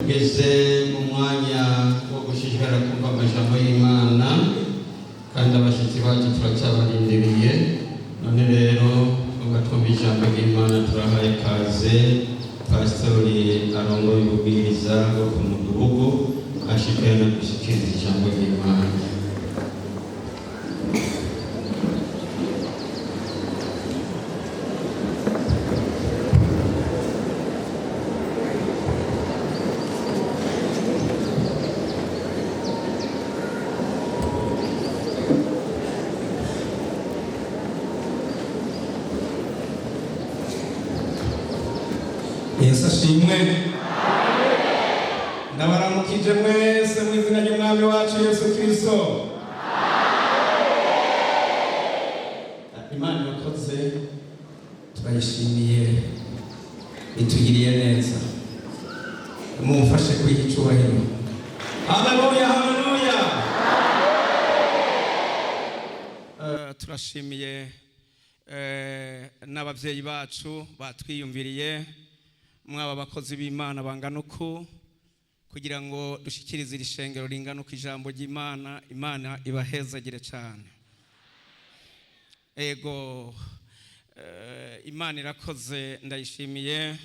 Tugeze mu mwanya wo gushishikara kumva amajambo y'Imana, kandi abashyitsi bacu turacyabarindiriye. None rero twumva twumva ijambo ry'Imana, turahaye kaze pasitori arongoye ububwiriza bwo ku mudugudu ashikaye no gushikiriza ijambo ry'Imana. Yesu ashimwe. Ndabaramukije mwese mu izina ry'Umwami wacu Yesu Kristo. Imana irakoze, turayishimiye, itugiriye neza. Mumfashe kwiha icubahiro. Haleluya, haleluya. Turashimiye n'ababyeyi bacu batwiyumviriye, mwaba abakozi b'Imana bangana uku, kugira ngo dushyikirize iri shengero ringana uko ijambo ry'Imana. Imana ibahezagire cyane. Ego, Imana irakoze, ndayishimiye.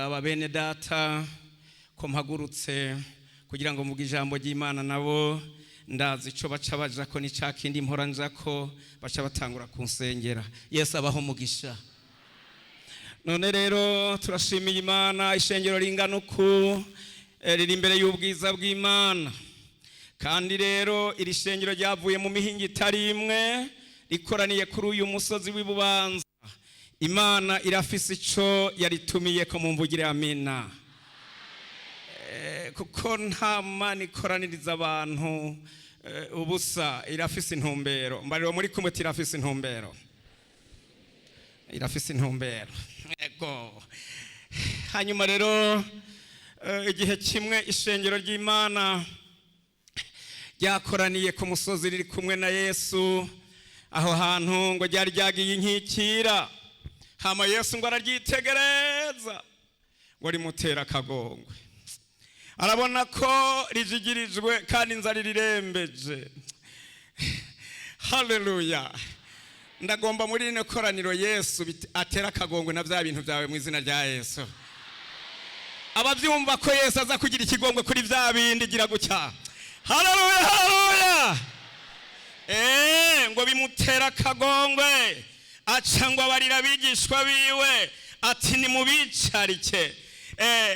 Aba bene data ko mpagurutse kugira ngo mvuge ijambo ry'Imana, nabo ndazi ico baca baja ko ni ca kindi mpora nja ko baca batangura kunsengera. Yesu abaho umugisha. None rero turashimiye Imana, ishengero ringana uku riri imbere y'ubwiza bw'Imana. Kandi rero iri shengero ryavuye mu mihinga itari imwe, rikoraniye kuri uyu musozi w'Ibubanza. Imana irafise ico yaritumiye ko mumvugire amina. Kuko nta Mana ikoraniriza abantu ubusa, irafise intumbero. Mbariro muri kumwe ati irafise intumbero, irafise intumbero. Ego. Hanyuma rero igihe kimwe ishengero ry'Imana ryakoraniye ku musozi riri kumwe na Yesu. Aho hantu ngo ryari ryagiye inkikira, hama Yesu ngo araryitegereza, ngo rimutera akagongwe. Arabona ko rijigirijwe kandi inzara irirembeje. Haleluya. Ndagomba muri rino koraniro Yesu atera akagongwe na bya bintu byawe mu izina rya Yesu. Ababyumva ko Yesu aza kugira ikigongwe kuri bya bindi, gira gutya. Haleluya, haleluya. Ngo bimutera akagongwe, aca ngo abarira abigishwa biwe ati nimubicarike.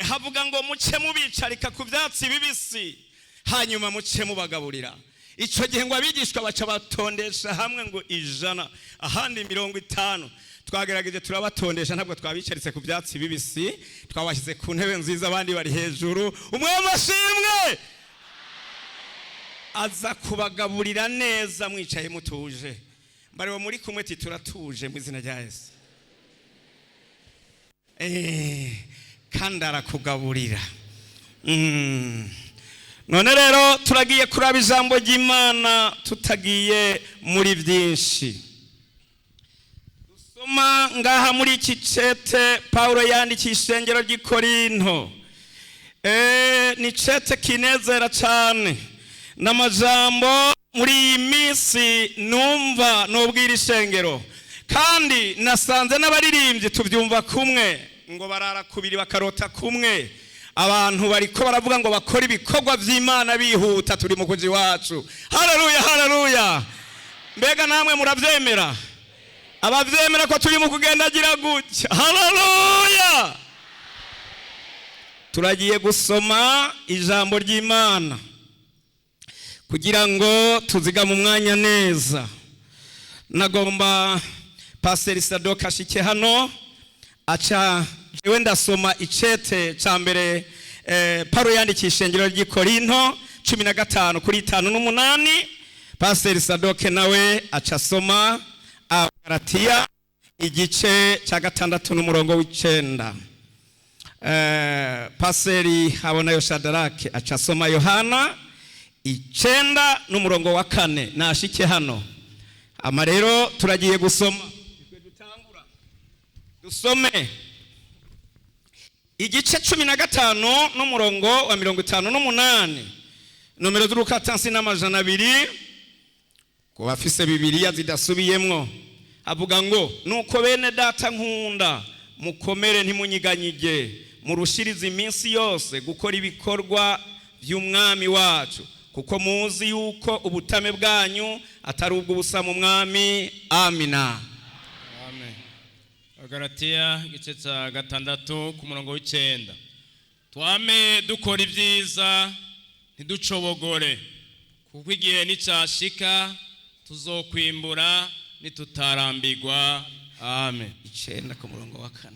Havuga ngo muce mubicarika ku byatsi bibisi, hanyuma muce mubagaburira. Ico gihe ngo abigishwa baca batondesha hamwe ngo 100, ahandi 50. Twagerageje turabatondesha, ntabwo twabicaritse ku byatsi bibisi, twabashyize ku ntebe nziza, abandi bari hejuru. Umwami ashimwe, aza kubagaburira neza mwicaye mutuje. Mbariwe muri kumwe ati turatuje mu izina rya Yesu. Kandi arakugaburira. None rero turagiye kuraba ijambo ry'Imana tutagiye muri byinshi. Dusoma ngaha muri iki cete Paulo yandikiye ishengero ry'i Korinto. Ni cete kinezera cyane, n'amajambo muri iyi minsi numva nubwira ishengero, kandi nasanze n'abaririmbyi tubyumva kumwe, ngo barara kubiri bakarota kumwe. Abantu bariko baravuga ngo bakora ibikorwa by'Imana bihuta, turi mu kuji wacu. Haleluya, haleluya. Mbega namwe murabyemera? Abavyemera ko turi mu kugendagira gutya, haleluya. Turagiye gusoma ijambo ry'Imana kugira ngo tuzigame umwanya neza. Nagomba Pastor Sadoka ashike hano, aca jewe ndasoma icete ca mbere Paulo yandikiye ishengero ry'i Korinto 15 kuri 5-8. Pastor Sadoke nawe aca asoma Abagalatiya igice ca 6 n'umurongo w'9. Paseri Habonayo Shadarake aca asoma Yohana 9 n'umurongo wa 4. Nashike hano. Ama rero turagiye gusoma, dusome Igice 15 n'umurongo wa 58. Nomero z'urukatansi n'200 ku bafise Bibiliya zidasubiyemwo. Avuga ngo nuko bene data nkunda, mukomere ntimunyiganyige, murushirize iminsi yose gukora ibikorwa by'umwami wacu, kuko muzi yuko ubutame bwanyu atari ubw'ubusa mu mwami. Amina. Amen. Abagalatiya igice cya 6 ku murongo w'9. Twame dukora ibyiza ntiducobogore, kuko igihe nicyashika tuzokwimbura nitutarambirwa. Amen. 9 ku murongo wa 4.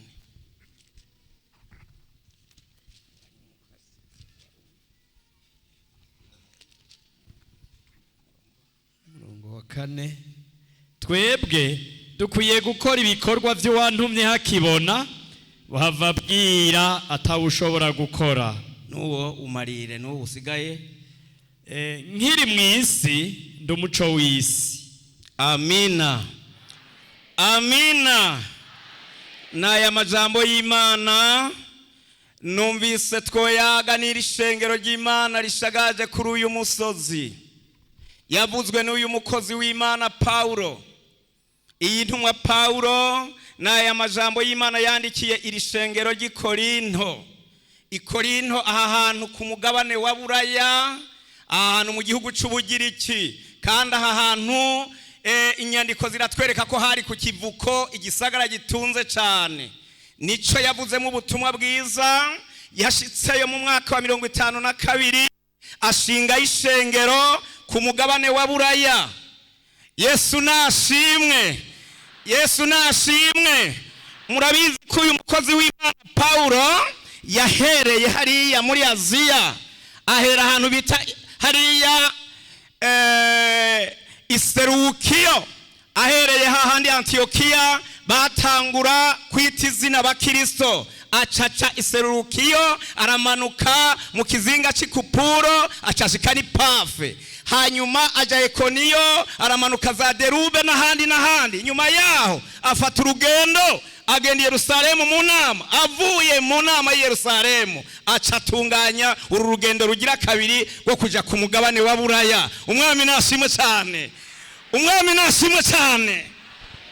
Murongo wa 4. Twebwe dukwiye gukora ibikorwa by'uwantumye hakibona, buhava bwira atawushobora gukora. N'uwo umarire n'uwo usigaye. Nkiri mu isi ndi umuco w'isi. Amina. Amina. N'aya majambo y'Imana numvise twoyaganira ishengero ry'Imana rishagaje kuri uyu musozi. Yavuzwe n'uyu mukozi w'Imana Paulo. Iyi ntumwa Paulo n'aya majambo y'Imana yandikiye iri shengero ry'i Korinto. I Korinto, aha hantu ku mugabane wa Buraya, ahantu mu gihugu c'Ubugiriki, kandi aha hantu inyandiko ziratwereka ko hari ku kivuko, igisagara gitunze cyane. Nico yavuzemo ubutumwa bwiza. Yashitseyo mu mwaka wa 52, ashinga ishengero ku mugabane wa Buraya. Yesu nashimwe, Yesu nashimwe. Murabizi ko uyu mukozi w'Imana Paulo yahereye hariya muri Aziya, ahera ahantu bita hariya Iserukiyo, ahereye hahandi Antiyokiya batangura kwita izina abakristo, acaca Iserukiyo, aramanuka mu kizinga c'Ikupuro, acashika ni Pafe, hanyuma aja Ekoniyo, aramanuka za Derube n'ahandi n'ahandi. Nyuma yaho afata urugendo agenda i Yerusalemu mu nama. Avuye mu nama y'i Yerusalemu aca atunganya uru rugendo rugira kabiri rwo kuja ku mugabane wa Buraya. Umwami nashimwe cyane, umwami nashimwe cyane.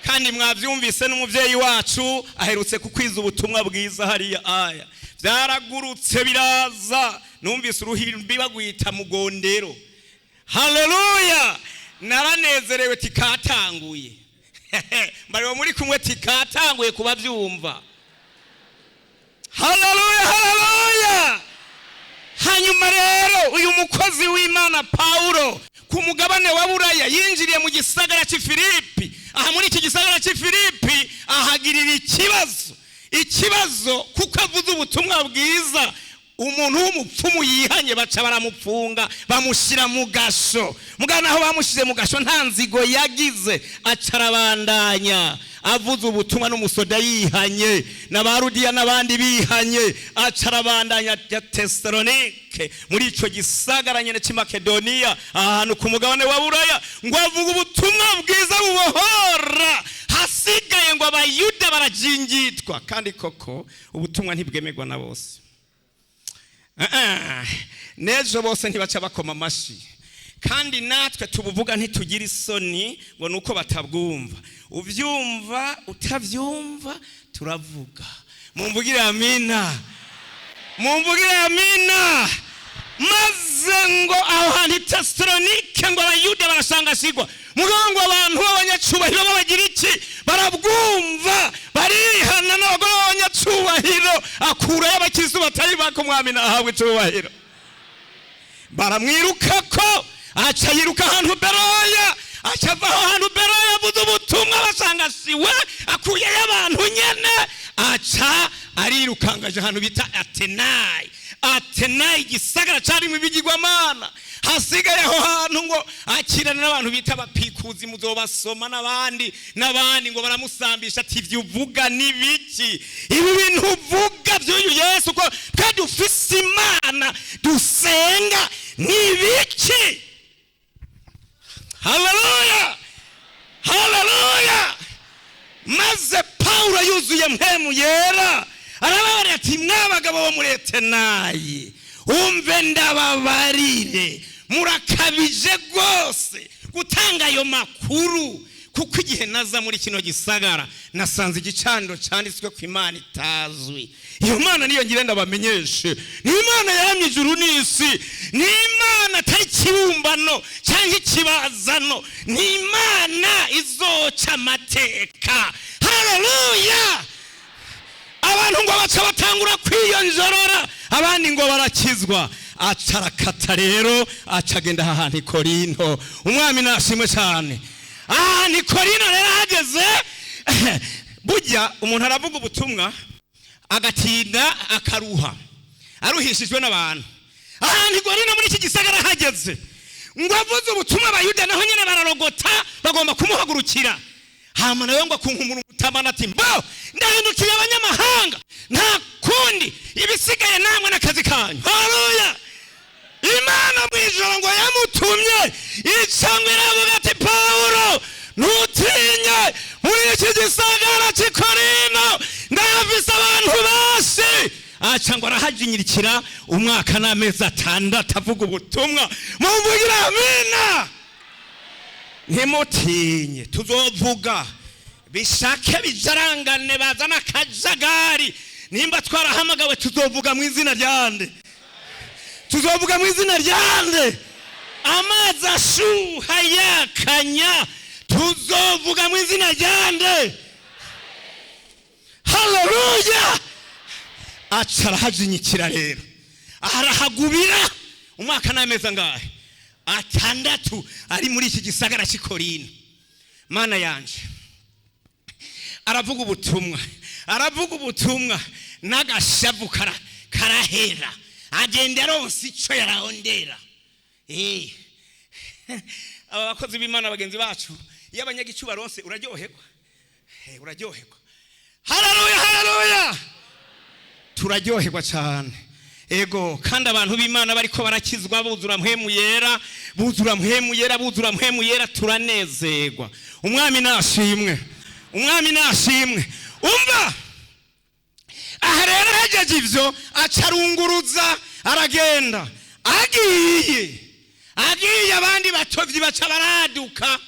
Kandi mwabyumvise n'umubyeyi wacu aherutse kukwiza ubutumwa bwiza hariya. Aya byaragurutse biraza, numvise uruhimbi bagwita mugondero. Haleluya! Naranezerewe tikatanguye. Mbariwe muri kumwe tikatanguye kubabyumva. Haleluya, haleluya. Hanyuma rero uyu mukozi w'Imana Paulo ku mugabane wa Buraya yinjiriye mu gisagara cy'i Filipi. Aha muri iki gisagara cy'i Filipi ahagirira ikibazo kuko avuze ubutumwa bwiza. Umuntu w'umupfumu yihanye baca baramupfunga, bamushyira mu gasho. Mugana aho bamushize mu gasho nta nzigo yagize, acarabandanya avuze ubutumwa n'umusoda yihanye na ba Rudiya n'abandi bihanye, acarabandanya ya Tesalonike muri ico gisagara nyene c'i Makedoniya, ahantu ku mugabane wa Buraya, ngo avuge ubutumwa bwiza bubohora. Hasigaye ngo abayuda barajingitwa, kandi koko ubutumwa ntibwemerwa na bose. N'ejo bose ntibaca bakoma amashi, kandi natwe tubuvuga ntitugira isoni ngo nuko batabwumva. Uvyumva utavyumva turavuga. Mumvugire amina, mumvugire amina. Maze ngo aho hantu i Tesalonike ngo abayuda barashangashigwa, mugabo ngo abantu b'abanyacubahiro babagira iki? Barabwumva, barihana. N'abagore b'abanyacubahiro akurayo abakristo batari bako. Umwami nahabwe icubahiro. Baramwirukako, aca yiruka ahantu Beroya, aca ava aho hantu Beroya avuze ubutumwa bashangashiwe, akuyeyo abantu nyene, aca arirukangaje ahantu bita Atenayi. Atenayi igisagara carimo ibigirwamana. Hasigaye aho hantu ngo akirana n'abantu bita abapikuzi, muzobasoma n'abandi n'abandi, ngo baramusambisha ati ivyo uvuga ni biki? Ibi bintu uvuga by'uyu Yesu ko twe dufise Imana dusenga ni biki? Haleluya, haleluya. Maze Paulo yuzuye mpemu yera Arababarira ati: "Mwabagabo bo muri Etenayi, umve ndababarire, murakabije rwose gutanga ayo makuru, kuko igihe naza muri kino gisagara nasanze igicaniro cyanditswe ku imana itazwi. Iyo mana niyo ngira ndabamenyeshe, ni Imana yaramye ijuru n'isi, ni Imana atari ikibumbano cyangwa ikibazano, ni Imana izoca amateka." Haleluya! Abantu ngo baca batangura kwiyonjorora, abandi ngo barakizwa. Aca arakata rero, aca agenda ahantu i Korinto. Umwami nashimwe cyane. Ahantu i Korinto rero ahageze, burya umuntu aravuga ubutumwa agatinda akaruha, aruhishijwe n'abantu. Ahantu i Korinto muri iki gisagara ahageze, ngo avuze ubutumwa, Abayuda naho nyine bararogota, bagomba kumuhagurukira. Hama nawe ngo akunkumura umutamana ati: "Mbo ndahindukiye abanyamahanga, nta kundi, ibisigaye namwe n'akazi kanyu." Haleluya! Imana mu ijoro ngo yamutumye icangwa, iravuga ati: "Pawulo, ntutinye, muri iki gisagara cy'i Korinto ndahafise abantu benshi." Aca ngo arahajinyirikira umwaka n'amezi 6 avuga ubutumwa. Mumvugira amina. Ntimutinye, tuzovuga bishake bijarangane, bazana akajagari. Nimba twarahamagawe, tuzovuga mu izina ryande? Tuzovuga mu izina ryande? Amazi ashuha yakanya, tuzovuga mu izina ryande? Haleluya! Aca arahajinyikira rero, arahagubira umwaka n'amezi angahe? 6 ari muri iki gisagara cy'i Korinto. Mana yanje, aravuga ubutumwa, aravuga ubutumwa, n'agashavu karahera, agenda aronse icyo yararondera. Aba bakozi b'Imana bagenzi bacu, iyo abanyagicu baronse uraryoherwa. Uraryoherwa. Haleluya, haleluya! Turaryoherwa cyane. Ego, kandi abantu b'Imana bariko barakizwa, buzura Mpwemu Yera, buzura Mpwemu Yera, buzura Mpwemu Yera, turanezerwa. Umwami nashimwe, Umwami nashimwe. Umva, aha rero ahejeje ivyo, acarunguruza aragenda. Agiye, agiye, abandi batovyi baca baraduka,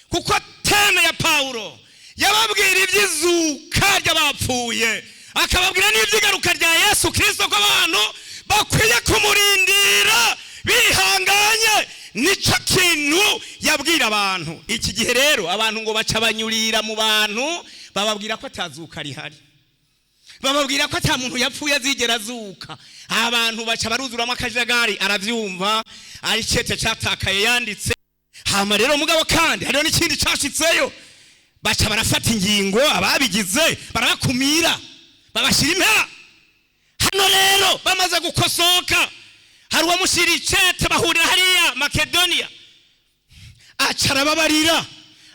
kuko thème ya Pawulo yababwira ivy'izuka ry'abapfuye, akababwira n'ivy'igaruka rya Yesu Kristo, ko abantu bakwiye kumurindira bihanganye. Nico kintu yabwira abantu. Iki gihe rero abantu ngo baca banyurira mu bantu, bababwira ko atazuka rihari, bababwira ko ata muntu yapfuye azigera azuka. Abantu baca baruzuramo akajagari. Aravyumva, ari cete catakaye yanditse. Hama rero mugabo kandi hariho n'ikindi cashitseyo, baca barafata ingingo, ababigize barabakumira, babashyira impera. Hano rero bamaze gukosoka, hari uwamushyira icete, bahurira hariya Makedoniya, aca arababarira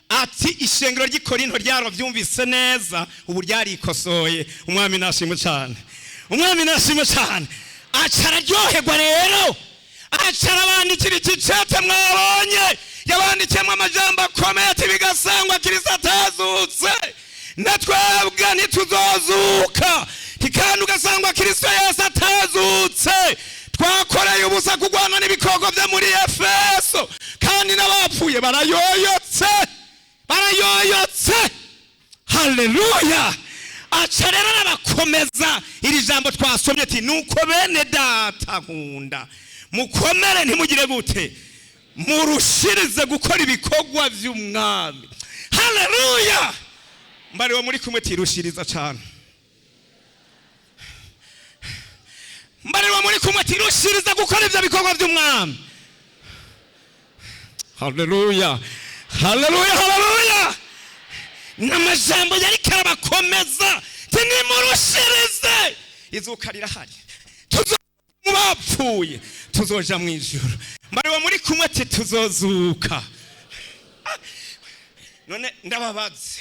ati: "Ishengero ry'i Korinto ryarabyumvise neza, ubu ryarikosoye." Umwami nashimwe cyane, Umwami nashimwe cyane. Aca araryoherwa rero, aca arabandikira iki cete mwabonye. Yabandikiyemo amajambo akomeye ati: "Bigasangwa Kristo atazutse, na twebwe ntituzozuka. Kandi ugasangwa Kristo Yesu atazutse, twakoreye ubusa kurwana n'ibikorwa byo muri Efeso, kandi n'abapfuye barayoyotse, barayoyotse." Haleluya! Aca rero arabakomeza iri jambo twasomye ati: "Nuko bene data nkunda, mukomere, ntimugire gute, murushirize gukora ibikorwa by'Umwami." Haleluya! Mbariwe muri kumwe tirushiriza cyane. Mbariwe muri kumwe tirushiriza gukora ibyo bikorwa by'Umwami. Haleluya, haleluya, haleluya! N'amajambo yari karabakomeza ti: "Nimurushirize, izuka rirahari, tuzo mu bapfuye, tuzoja mu ijuru." Mbariwe muri kumwe ati: "Tuzozuka." None ndababaze,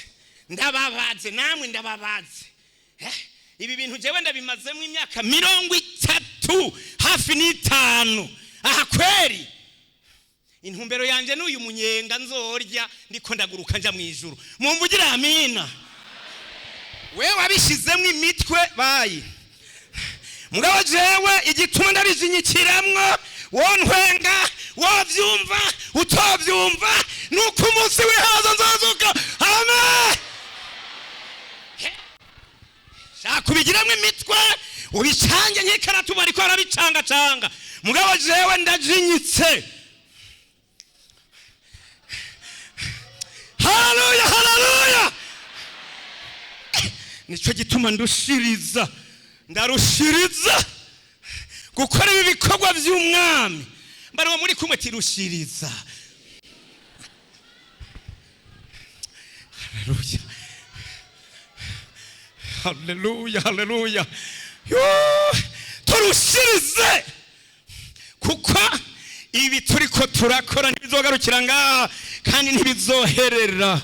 ndababaze namwe, ndababaze. Ibi bintu jewe ndabimazemo imyaka 30 hafi n'itanu. Aha kweri intumbero yanje n'uyu munyenga nzorya ndiko ndaguruka nja mu ijuru. Mumvugire amina. Wewe wabishizemo imitwe bayi. Mugabo jewe igituma ndabizinyikiramwo, wontwenga, wovyumva, utovyumva, nuko umunsi w'ihaza nzozuka. Amen. Shaka kubigiramwo imitwe ubicange nk'ikaratu bariko barabicangacanga, mugabo jewe ndajinyitse. Haleluya, haleluya. Nico gituma ndushiriza, ndarushiriza gukora ibi bikorwa by'umwami. Mbariwo muri kumwe tirushiriza. Haleluya, haleluya, haleluya. Turushirize, kuko ibi turiko turakora ntibizogarukira ngaha kandi ntibizoherera.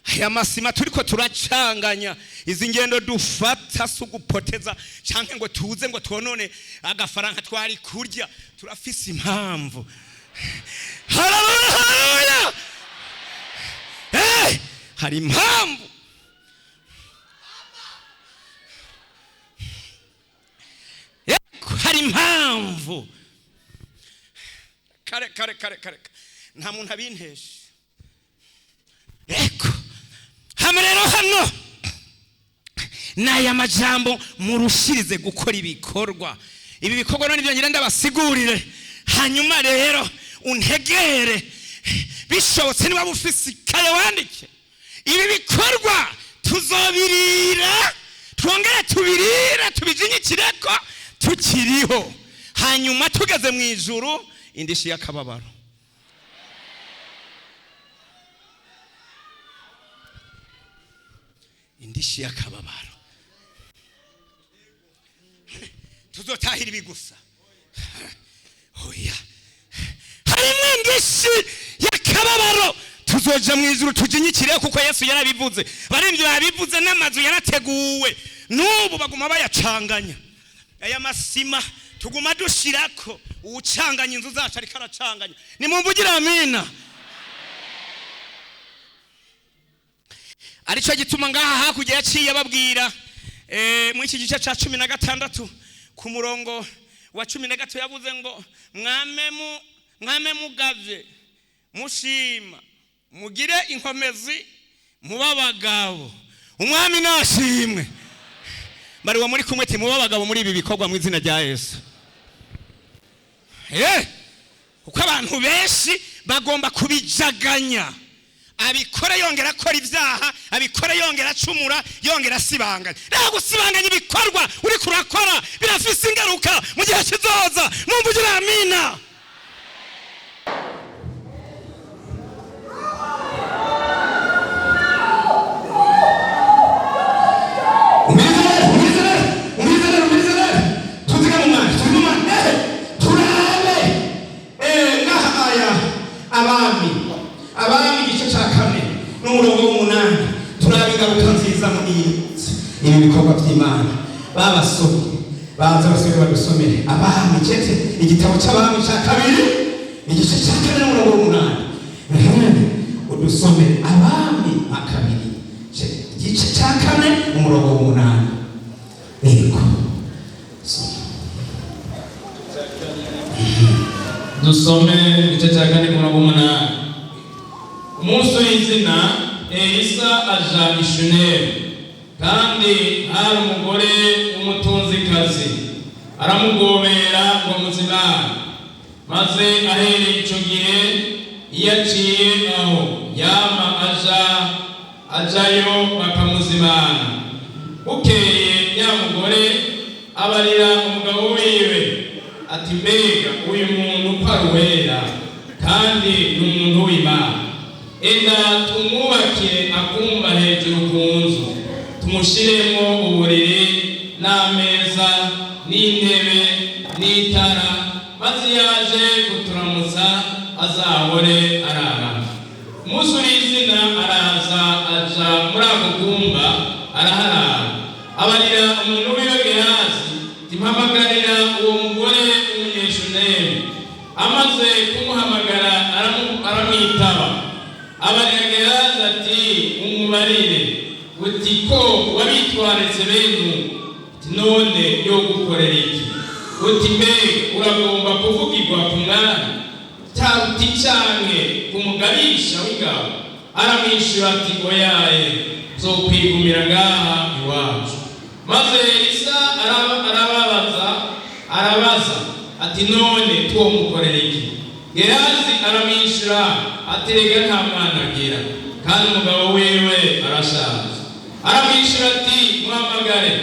Aya masima turiko turacanganya, izi ngendo dufata si ugupoteza canke ngo tuze ngo twonone agafaranga twari kurya. Turafise impamvu. Haleluya, haleluya. Hari impamvu. Hari impamvu. Kare kare kare kare, nta muntu abintesha. Eko hano rero, hano n'aya majambo, murushirize gukora ibikorwa. Ibi bikorwa none nibyo ngira ndabasigurire, hanyuma rero untegere bishobotse niba ufise ikaye wandike. Ibi bikorwa tuzobirira, twongere tubirire, tubijinyikireko tukiriho, hanyuma tugeze mu ijuru indishi y'akababaro. Indishi y'akababaro tuzotahira ibi gusa? Oya, harimo indishi y'akababaro. Tuzoja mu ijuru tujinyikire, kuko Yesu yarabivuze, barembye babivuze, n'amazu yarateguwe, n'ubu baguma bayacanganya. Aya masima tuguma dushirako, uwucanganya inzu zacu ariko aracanganya. Nimumvugire amina. Arico gituma ngaha hakurya yaciye ababwira muri iki gice ca 16 ku murongo wa 13, yavuze ngo mwame mugavye, mushima, mugire inkomezi, muba abagabo. Umwami nashimwe. Bariwa muri kumwe ati muba abagabo muri ibi bikorwa mu izina rya Yesu. Kuko abantu benshi bagomba kubijaganya, abikora yongera akora ibyaha, abikora yongera acumura, yongera asibanganya. Rero gusibanganya ibikorwa uri kurakora birafise ingaruka mu gihe kizoza. Mumvugire amina. Umvirize, umvirize, umvirize. Tuzige mu mwanya, turi mu mwanya. Turabe ngaha aya Abami igice cya 4 n'umurongo w'8. Turabe ingaruka nziza muri ibi bikorwa by'Imana. Babasomye baza basubire badusomere Abami, cete igitabo cy'Abami cya kabiri, igice cya 4 n'umurongo w'8. Udusomere Abami nka kabiri, igice cya 4 umurongo w'8. Yego. Dusome igice cya 4 ku murongo w'8. Umunsi w'izina Elisa aja i Shunemu, kandi hari umugore w'umutunzikazi, aramugobera ngo muzimane. Maze ahereye ico gihe iyo aciye aho yama aja ajayo bakamuzimana. Bukeye ya mugore abarira umugabo wiwe ati: "Mbega uyu muntu ko ari uwera kandi ni umuntu w'Imana, enda tumwubakire akumba hejuru ku nzu, tumushiremo uburiri n'ameza n'intebe n'itara, maze iyo aje kuturamutsa azahore arara." Umunsi w'izina araza aja muri ako kumba araharara. Abarira umuntu wiwe Gehazi ati: "Mpamagarira uwo mugore w'umunyeshunemu." Amaze kumuhamagara aramwitaba. Abarira Gehazi ati: "Umubarire uti ko wabitwaritse bene Ati none yo gukorera iki? Uti mbega uragomba kuvugirwa ku mwami uti canke ku mugabisha w'ingabo? Aramwishyura ati oyaye, nzokwigumira ngaha iwacu. Maze Elisa arababaza, arabaza ati none twomukorera iki? Gehazi aramwishyura ati rega nta mwana agira, kandi umugabo wiwe arashaje. Aramwishyura ati muhamagare.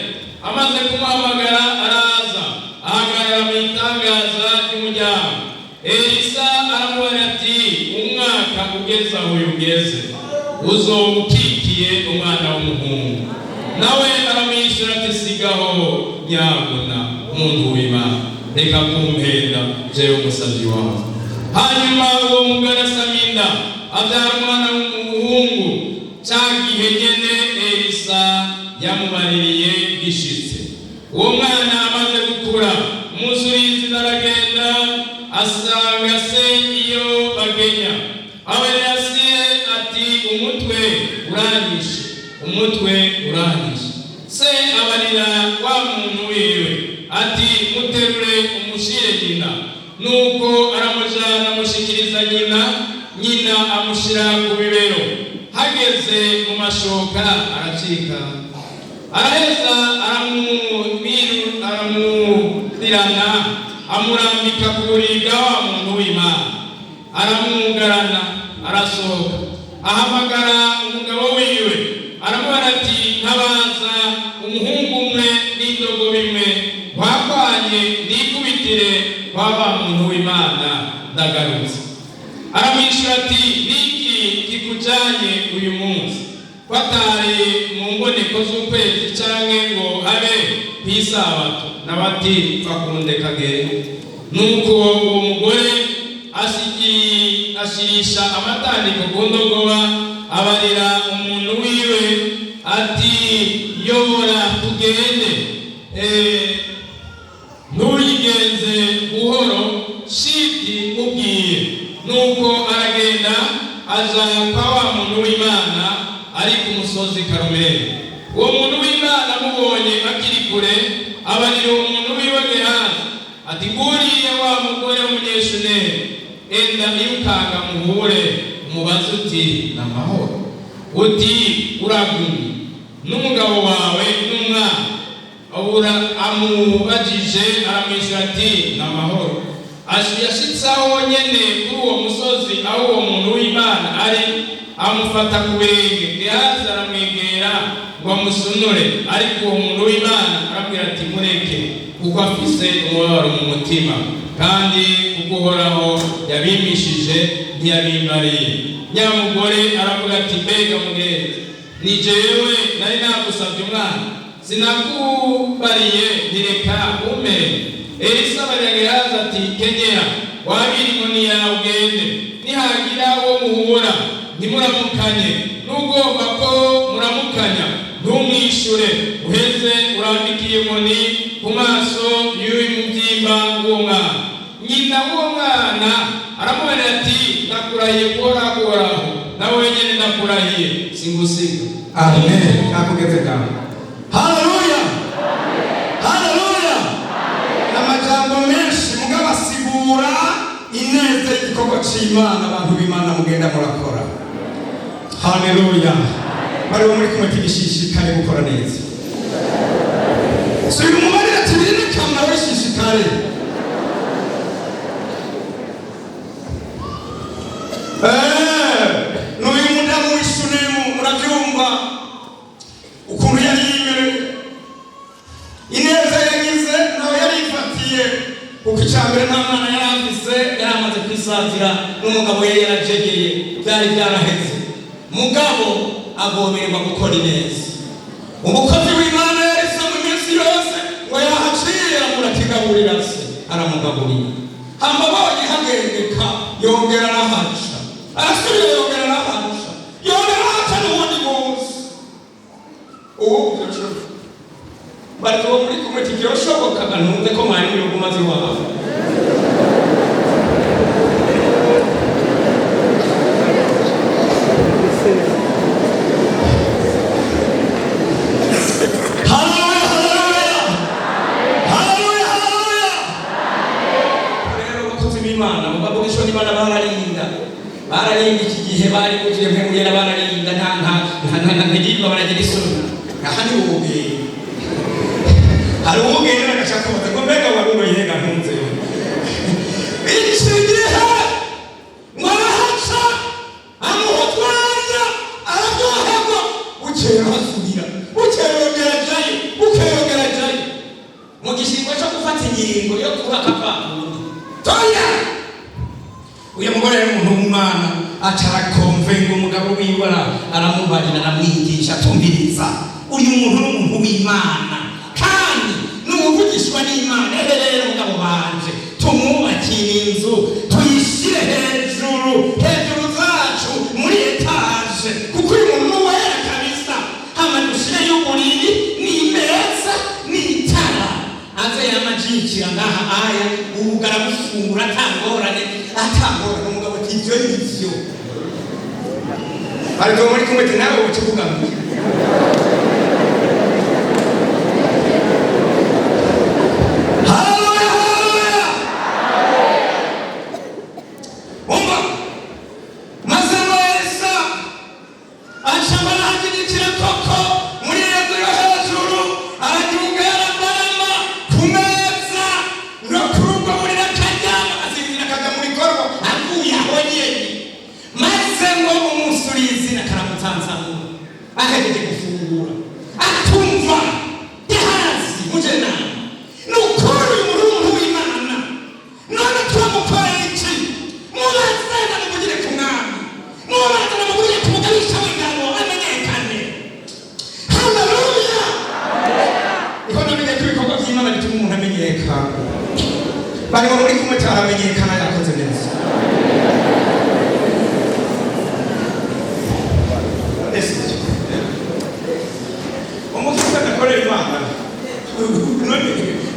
Amaze kumuhamagara araza ahagarara mu itangaza ry'umuryango. Elisa aramubwira ati umwaka ugeze aho uyu ugeze uzoba ukikiye umwana w'umuhungu. Nawe aramwishyura ati sigaho nyabuna, muntu w'Imana, reka kumpenda jewe umusazi wawe. Hanyuma uwo mugore asama inda, abyara umwana w'umuhungu cya gihe nyene Elisa yamubaririye gishitse. Uwo mwana amaze gukura, umunsi w'izina aragenda asanga se iyo bagenya. Abarira se ati umutwe uranyishe, umutwe uranyishe. Se abarira wa muntu wiwe ati muterure umushire nyina. Nuko aramujana amushikiriza nyina, nyina amushira ku bibero. Hageze mu mashoka aracika, araheza aramurirana, amurambika ku buriri bwa wa muntu w'Imana, aramwugarana, arasohoka. Ahamagara umugabo wiwe, aramubwira ati ntabaza umuhungu umwe n'indogobe imwe wakwanye, nikubitire kwa wa muntu w'Imana ndagarutse. Aramwishyura ati niki kikujanye uyu munsi, ko atari mu mboneko z'ukwezi canke ngo abe kw'isabato? Nawe ati pfa kundeka ngende. Nuko uwo mugore ashirisha amatandiko ku ndogoba, abarira umuntu wiwe ati yobora tugende, ntuyigenze buhoro, shiti nkubwiye. Nuko aragenda aja kwa wa muntu w'Imana ari ku musozi Karumeli. Uwo muntu w'Imana amubonye akiri kure, abarira uwo muntu wiwe Gehazi ati nguriya wa mugore w'umunyeshuneri, enda irukanga muhure, umubaze uti ni amahoro? Uti uragumye n'umugabo wawe n'umwana? Abura amubajije aramwishyura ati ni amahoro. Yashitse aho nyene kuri uwo musozi aho uwo muntu w'Imana ari, amufata ku birenge. Gehazi aramwegera ngo amusunure, ariko uwo muntu w'Imana arabwira ati mureke, kuko afise umubabaro mu mutima, kandi kuko Uhoraho yabimishije ntiyabimbariye. Nyamugore aravuga ati mbega mugenzi, ni jewe nari nagusabye umwana, sinakubariye ntireka umpe? Elisa abarira Gehazi ati kenyera wabira inkoni yawe ugende, nihagira uwo muhura ntimuramukanye, n'ugomba ko muramukanya ntumwishure, uheze urambikiye inkoni ku maso y'uyu mubyimba w'uwo mwana. Nyina w'uwo mwana aramubwira ati ndakurahiye guhoraho Uhoraho, nawe wenyine ndakurahiye singusiga. Amen. Nakugeze ngaho. Haleluya, haleluya. Amajambo menshi mugabo asigura ineza y'igikorwa c'Imana abantu b'Imana mugenda murakora. Haleluya. Bari bo muri kumwe tibishishikare gukora neza. Subira umubarire ati biri n'akamaro, bishishikare. N'uyu mudamu w'Ishunemu murabyumva ukuntu yari yimereye, ineza yagize nawe yarifatiye, kuko icya mbere nta mwana yari afise, yari amaze kwisazira n'umugabo yari yarajegeye, byari byaraheze. Mugabo agoberwa gukora ineza. Umukozi w'Imana yarisa mu minsi yose ngo yahaciye amurakigaburira se, aramugaburira. Hama abonye hagendeka yongera arahaca, arasubira yongera arahaca, yongera arahaca n'uwundi munsi. Ubu bari uwo muri kumwe tikiroshobokaga ntunze ko mwari muri umaze iwawe. Haleluya, haleluya. b'Imana, bavugishwa n'Imana bararinda. Bararinda iki gihe bari buzuye mpemuyera bararinda nta nta nta nta nta ntigirirwa baragira isoni. Aha ni ubugenge. Hari ubugenge n'agaca kubaza ngo mbega wari uroye ntunze. Iki gihe ngo arahaca amuha utwanya araryoherwa, bukeye arasubira, bukeye yongera ajayo, bukeye yongera ajayo. Mu gishingo cyo gufata ingingo yo kubaka kwa kundi. Toya! Uyu mugore yari umuntu w'umwana aca arakomvenga umugabo wiwe aramubarira aramwigisha atumviriza. Uyu muntu ni umuntu w'Imana kandi ni uwuvugishwa n'Imana. Ehe rero mugabo wanje tumwubakire inzu tuyishyire hejuru hejuru zacu muri etaje kuko uyu muntu ni uwera kabisa. Hama dushyireyo uburiri n'imeza n'itara aze yamajikira ngaha aya ubu aramufungura atangorane atangorane. Umugabo ati ibyo ni byo. Ariko muri kumwe ati nawe uca uvuga ngo Haleluya, haleluya. Umva maze Elisa aca barahagirikira koko muri iyo nzu yo hejuru araduga aramarama ku meza no kuri ubwo buriri akaryama azinzira akaja mu bikorwa avuye aho nyene maze ngo umunsi urizina karamutsanzamura ahejeje gufungura atumva Gehazi muje nama ni ukuri uyu muntu ni umuntu w'Imana none turamukorera iki mubaze namuvugire ku mwami mubaze namuvugire ku mugabisha w'ingabo amenyekane. Haleluya. Niko namenye ko ibikorwa by'Imana bituma umuntu amenyekana. Barimo muri kumwe cyaramenyekana yakoze neza. Ese umukristo adakorera Imana none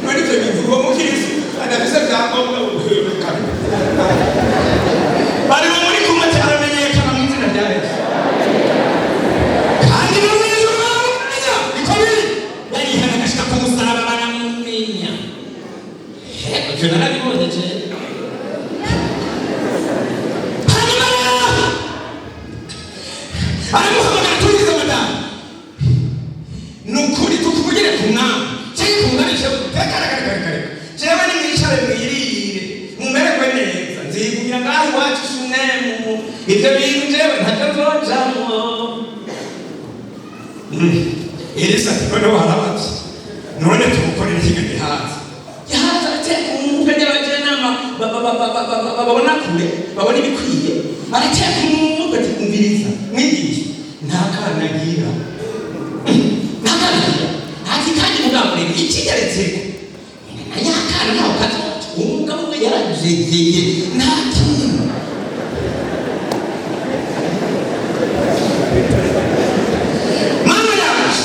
none ibyo bintu uwo mukristo adafise byangombwa kabiri. Barimo muri kumwe cyaramenyekana mu izina rya Yesu. Kandi no mu ijuru baramumenya niko biri. Barihana agashika ku musaraba baramumenya. Ivyo narabibonye jewe. Hanyuma rero aramuhamagara turize madamu ni ukuri tukuvugire ku mwami cyangwa ku mugabisha reka reka reka reka reka jewe nimwicare mwirire mumererwe neza nzigumira ngaho iwacu Shunemu ibyo bintu jewe ntacyo nzojamwo. Elisa ati noneho harabaje none tumukorere iki Gehazi? Gehazi arateka umutwe n'abajenama babona kure babona ibikwiye arateka umutwe ati umviriza mwigisha nta kana agira nta kana agira ati kandi mugabo rero ikigeretseko na nyakana ntaho kazoca umugabo we yarajegeye nta kintu. Mana yacu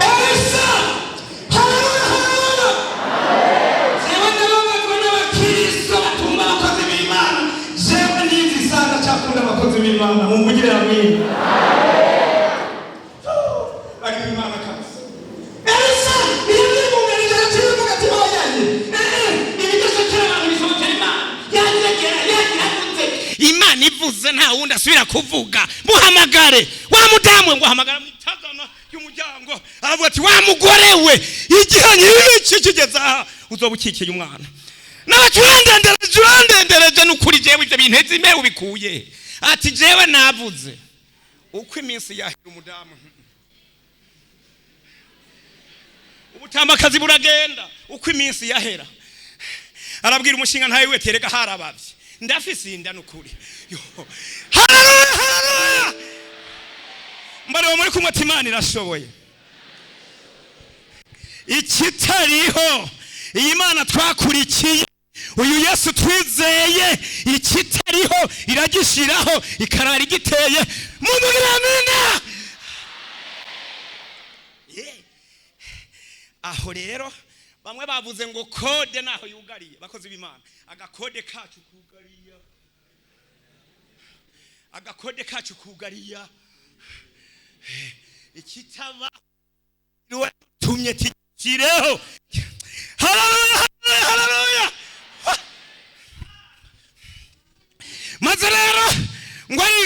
Elisa, haleluya, haleluya. Jewe ndababazwa n'abakristo batumva abakozi b'Imana. Jewe nizi sana cyakunda abakozi b'Imana mumvugire amina. Bari mu Imana kabisa. Elisa yamwigunganije agaciro avuga ati oyaye Ibidasohokera abantu bisohokera Imana yanyegera yagira gute Imana ivuze nta wundi asubira kuvuga muhamagare wa mudamu we ngo ahamagara mu itagana y'umuryango aravuga ati wa mugore we igihe nk'iki kigeze aha uzoba ukikiye umwana n'abacurandendereje urandendereje n'ukuri jewe ibyo bintu ezi mbe ubikuye ati jewe navuze uko iminsi yahera umudamu ubutambakazi buragenda uko iminsi yahera arabwira umushinga ntawe we terega harabavye ndafise inda nukuri. Yo. Haleluya, haleluya. Mbare muri kumwe ati Imana irashoboye ikitariho. Iyi Mana twakurikiye uyu Yesu twizeye ikitariho iragishiraho ikarara igiteye mumubwire amina. Yeah. Aho rero bamwe bavuze ngo kode naho yugariye bakozi b'Imana agakode kacu kugariya agakode kacu kugariya ikitaba tumye tikireho. Haleluya, haleluya, haleluya.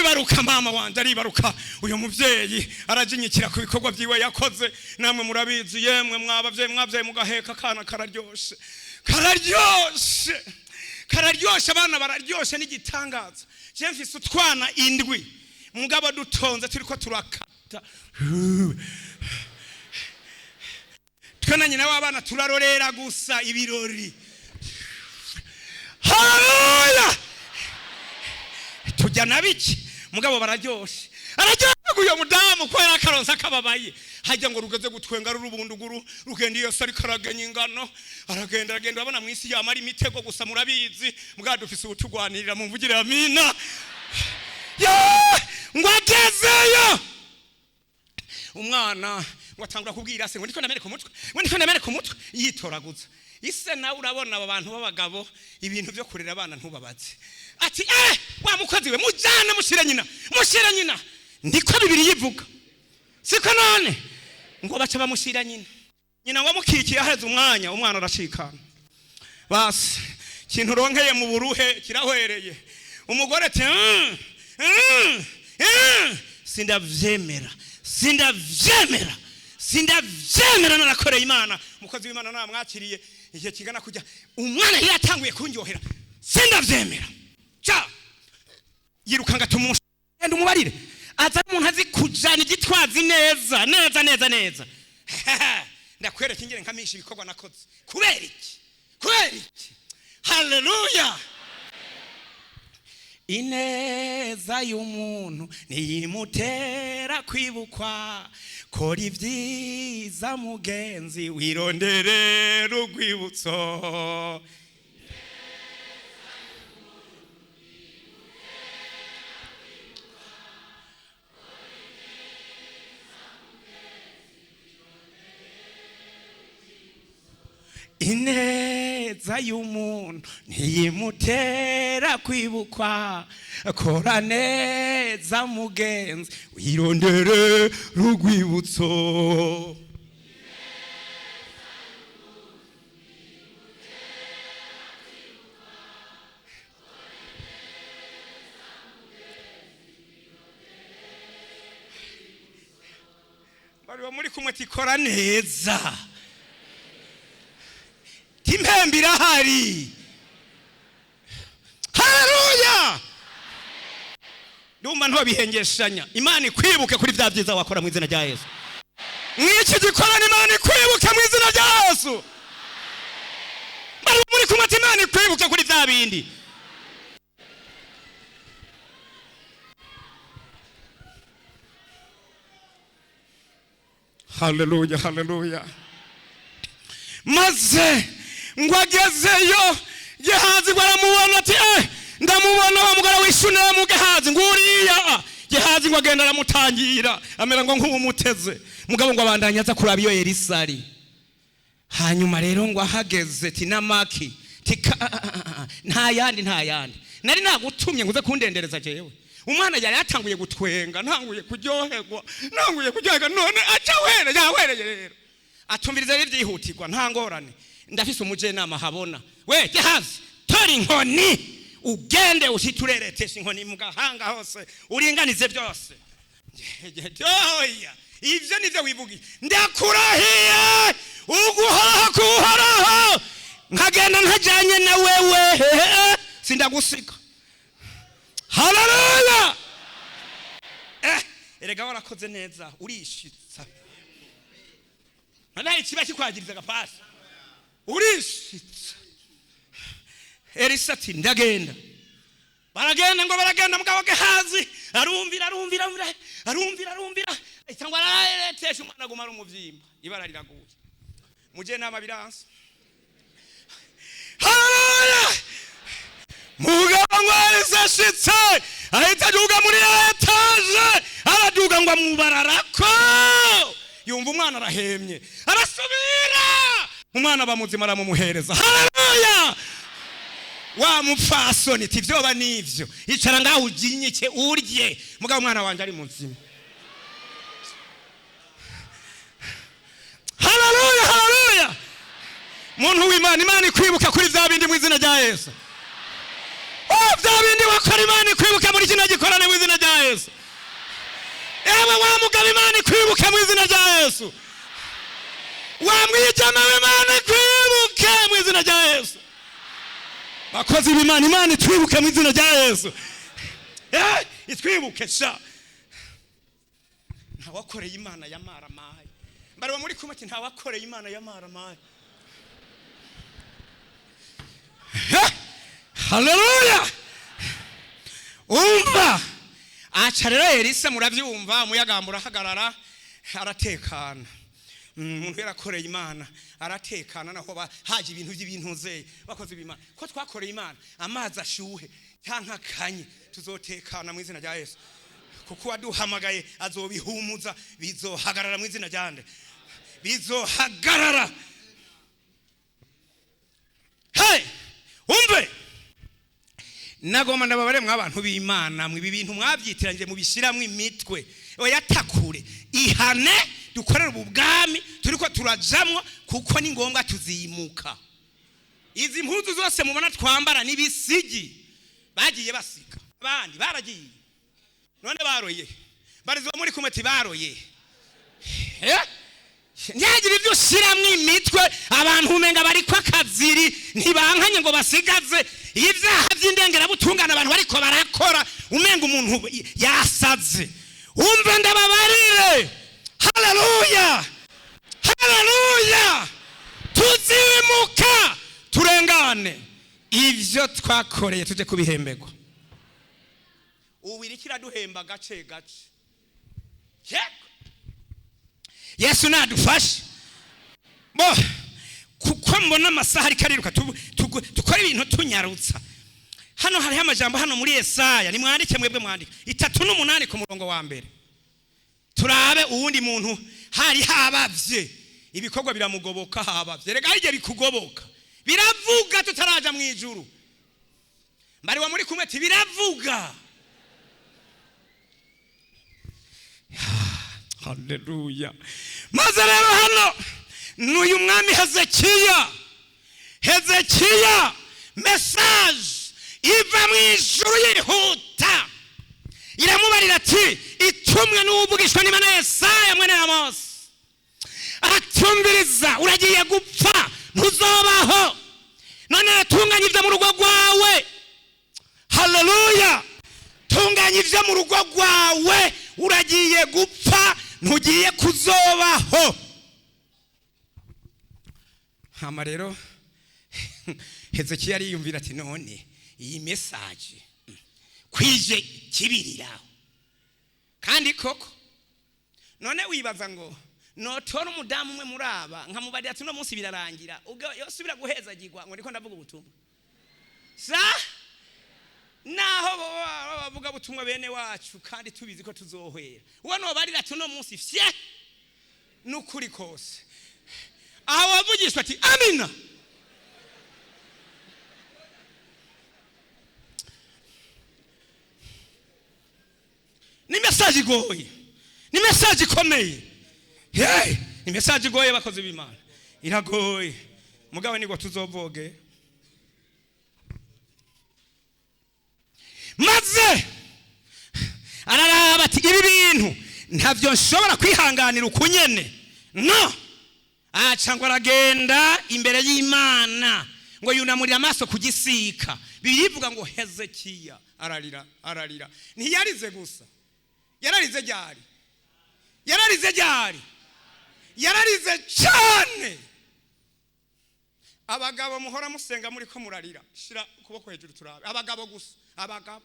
Aribaruka mama wanje, aribaruka. Uyu muvyeyi arajinyikira ku bikorwa vyiwe yakoze. Namwe murabizi, yemwe mwabavyeyi mwavyaye mugaheka akana, kararyoshe, kararyoshe, kararyoshe. Abana bararyoshe n'igitangaza. Je mfise utwana 7, mugabo dutonze turiko turakata, twe na nyina w'abana turarorera gusa ibirori. Haleluya! Tujya na biki, mugabo bararyoshe. Araryoherwa uyo mudamu ko yari akaronsa akababaye hajya ngo rugeze gutwenga rurubunduguru, rugenda iyo se ariko aragenya ingano, aragenda, aragenda. Urabona mu isi yamara imitego gusa, murabizi. Mugabo dufise ubutugwanirira, mumvugire amina. Ya! Ngo agezeyo umwana ngo atangura kubwira se ngo ndiko ndameneka umutwe, ngo ndiko ndameneka umutwe, yitoraguza. Ise nawe urabona aba bantu b'abagabo, ibintu byo kurera abana ntubabaze. Ati: "Eh, wa mukozi we, mujyane, mushyire nyina, mushyire nyina." Ndiko bibiri yivuga, siko? None ngo baca bamushyira nyina. Nyina ngo amukikiye, aheze umwanya umwana aracikana. Basi ikintu uronkeye mu buruhe kirahwereye. Umugore ati: Sindavyemera, sindavyemera, sindavyemera. Narakoreye Imana, umukozi w'Imana namwakiriye igihe kingana kujya, umwana yari yatanguye kunyohera, sindavyemera." Ca yirukanga tumusha, genda umubarire aza. Umuntu azi kujana igitwazi neza neza neza neza. Ndakwereka ingene nkamisha ibikorwa nakoze. Kubera iki? Kubera iki? Haleluya! Ineza y'umuntu niyimutera kwibukwa. Kora ibyiza mugenzi, wirondere urwibutso. Ineza y'umuntu ntiyimutera kwibukwa. Kora neza mugenzi, wirondere urwibutso. Bari muri kumwe ati: "Kora neza, impembe irahari." Haleluya! Ndumva ntobihengeshanya. Imana ikwibuke kuri bya byiza wakora mu izina rya Yesu. Mw'iki gikorana Imana ikwibuke mu izina rya Yesu. Bari muri kumwe ati: "Imana ikwibuke kuri bya bindi." Haleluya, haleluya! Maze ngo agezeyo, Gehazi ngo aramubona ati: "Eh, ndamubona wa mugore w'Ishunemu." Gehazi ngo uriya Gehazi ngo agenda aramutangira, amera ngo nk'uwumuteze, mugabo ngo abandanya aza kuraba iyo Elisa ari. Hanyuma rero ngo ahageze tinamaki tika: "Nta yandi, nta yandi, nari nagutumye ngo uze kundendereza jewe. Umwana yari yatanguye gutwenga, ntanguye kuryoherwa, ntanguye kuryoherwa, none aca were yawereye." Rero atumviriza rero byihutirwa: "Nta ngorane, ndafise umujenama habona. We Gehazi, tora inkoni ugende ushite ureretesha inkoni mu gahanga hose, uringanize byose." "Oya, ivyo nivyo wivugiye. Ndakurahiye uguhoraho kuhoraho, nkagenda ntajanye na wewe, sindagusiga." Haleluya! Eh, erega warakoze neza, urishitsa. Nanaye kiba kikwagiriza agapasi, urishitsa. Elisa ati: "Ndagenda." Baragenda, ngo baragenda, mugabo Gehazi arumvira, arumvira, arumvira, arumvira, arumvira, cyangwa araretesha, umwana aguma ari umuvyimba, ibara riraguye. Muje nama biransa. Haleluya! Mugabo ngo Elisa ashitse, ahita aduga muri étage, araduga ngo amubararako, yumva umwana arahemye, arasubira, umwana bamuzima, aramumuhereza. Haleluya! Wa mupfasoni ati: "Vyoba nivyo, icara ngaho ujinyike urye, mugabo umwana wanje ari muzima." Haleluya, haleluya! Muntu w'Imana, Imana ikwibuka kuri vya bindi mu izina rya Yesu. Oh, bya bindi wakora Imana ikwibuke muri kino gikorane mu izina rya Yesu. Ewe wa mugabo, Imana ikwibuke mu izina rya Yesu. Wa mwijama w'Imana, ikwibuke mu izina rya Yesu. Bakozi b'Imana, Imana itwibuke mu izina rya Yesu. Itwibuke sha. Ntawakoreye Imana ya maramaye. Mbarwa muri kumwe ati ntawakoreye Imana ya maramaye. Haleluya. Umva, aca rero Elisa, murabyumva, umuyaga urahagarara, aratekana. Umuntu yarakoreye Imana aratekana, naho haje ibintu by'ibintu bakoze b'Imana. Ko twakoreye Imana, amazi ashuhe cyangwa akanye, tuzotekana mu izina rya Yesu, kuko waduhamagaye azobihumuza, bizohagarara mu izina rya nde? Bizohagarara. Hey, umve, nagomba ndababare mw'abantu b'Imana, mwe ibi bintu mwabyitiranyije mubishyiramo imitwe. Oya, takure, ihane, dukorere ubu bwami turiko turajamwo, kuko ni ngombwa tuzimuka. Izi mpuzu zose mubona twambara n'ibisigi bagiye basiga, abandi baragiye, none baroye barizo muri kumwe ati baroye. Ntihagire ibyo ushiramwo imitwe. Abantu umenga bariko akaziri, ntibankanye ngo basigaze ibyaha by'indengerabutungane abantu bariko barakora, umenga umuntu yasaze. Umve, ndababarire. Haleluya, haleluya. Tuzimuka turengane, ivyo twakoreye tuje kubihemberwa. Ubu iriko iraduhemba gace gace. Yego. Yesu nadufashe. Bo kuko mbona amasaha ariko ariruka, dukora ibintu tunyarutsa. Hano hariho amajambo hano muri Yesaya, nimwandike mwebwe, mwandike 38 ku murongo wa mbere, turabe uwundi muntu hari habavye, ibikorwa biramugoboka. Habavye rega, hari igihe bikugoboka, biravuga tutaraja mu ijuru. Mbariwa muri kumwe ati biravuga. Haleluya. Maze rero hano n'uyu mwami Hezekiya. Hezekiya, message iva mu ijuru yihuta, iramubarira ati itumwe n'uwuvugishwa n'Imana Yesaya mwene Amosi, atumviriza, uragiye gupfa, ntuzobaho. None tunganya ibyo mu rugo rwawe. Haleluya. Tunganya ibyo mu rugo rwawe, uragiye gupfa, ntugiye kuzobaho. Hama rero Hezekiya ariyumvira ati none iyi message kwije kibiriraho kandi koko. None wibaza ngo notora umudamu umwe muri aba nkamubarira ati uno munsi birarangira, ubwo yosubira guhezagirwa ngo ndiko ndavuga ubutumwa sa naho bavuga butumwa bene wacu, kandi tubizi ko tuzohwera? Uwo nobarira ati uno munsi fye, nukuri kose aho wavugishwa ati amina. Ni message igoye, ni message ikomeye. Hey, ni message igoye, bakozi b'Imana, iragoye, mugabo nigwa tuzovoge. Maze araraba ati ibi bintu ntavyo nshobora kwihanganira ukunyene. No aca ngo aragenda imbere y'Imana, ngo yunamurira amaso ku gisika. Bibiliya ngo Hezekiya ararira, ararira. Ntiyarize gusa, yararize ryari? Yararize ryari? Yararize cyane. Abagabo muhora musenga muri ko murarira, shira ukuboko hejuru turabe. Abagabo gusa, abagabo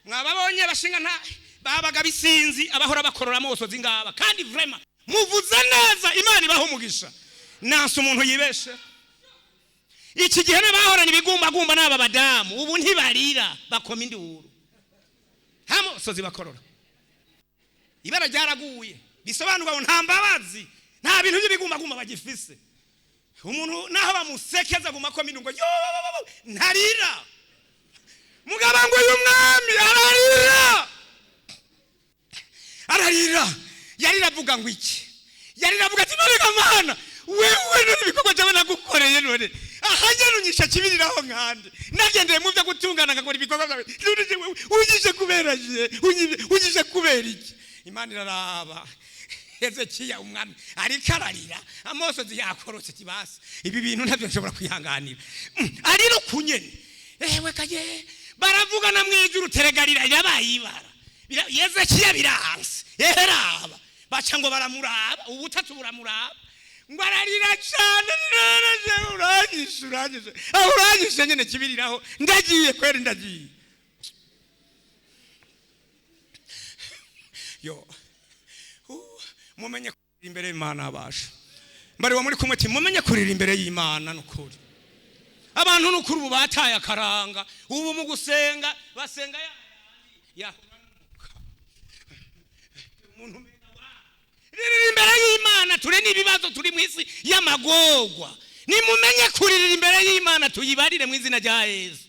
mwababonye bashinga nta babaga bisinzi, abahora bakorora amosozi ngaba. Kandi vraiment muvuze neza, Imana ibaho umugisha. Nanse umuntu yibeshe. Iki gihe n'abahorana ibigumbagumba n'aba badamu ubu ntibarira, bakoma induru, nta mosozi bakorora, ibara ryaraguye. Bisobanurwa ngo nta mbabazi, nta bintu by'ibigumbagumba bagifise. Umuntu naho bamusekeza aguma akoma induru ngo yo, ntarira. Mugabo ngo uyu mwami ararira, ararira. Yarira avuga ngo iki? Yarira avuga ati none Mana, wewe none ibikorwa byawe nagukoreye, none aha. Ahagera unyisha kibiriraho nkande nagendeye mu byo gutungana ngakora ibikorwa byawe, none je wewe unyishe kubera je unyishe kubera iki? Imana iraraba Hezekiya umwami ariko ararira, amosozi yakorotse, kibasi ibi bintu ntabyo nshobora kwihanganira. Ariro kunyene ewe kaye baravugana mu ijuru, teregarira yabaye ibara. Hezekiya biranse, eheraba baca ngo baramuraba, ubutatu buramuraba, ngo ararira cyane, none uranyishe, uranyishe aho, uranyishe nyene kibiriraho, ndagiye kweri, ndagiye. Yo, mumenye kurira imbere y'Imana, abasha mbari wa muri kumwe ati mumenye kurira imbere y'Imana. Nukuri abantu nukuri ubu bataye akaranga, ubu mu gusenga basenga ya ya umuntu umenga wa ririra imbere y'Imana. Turi n'ibibazo, turi mu isi y'amagorwa, nimumenye kuririra imbere y'Imana, tuyibarire mu izina rya Yesu.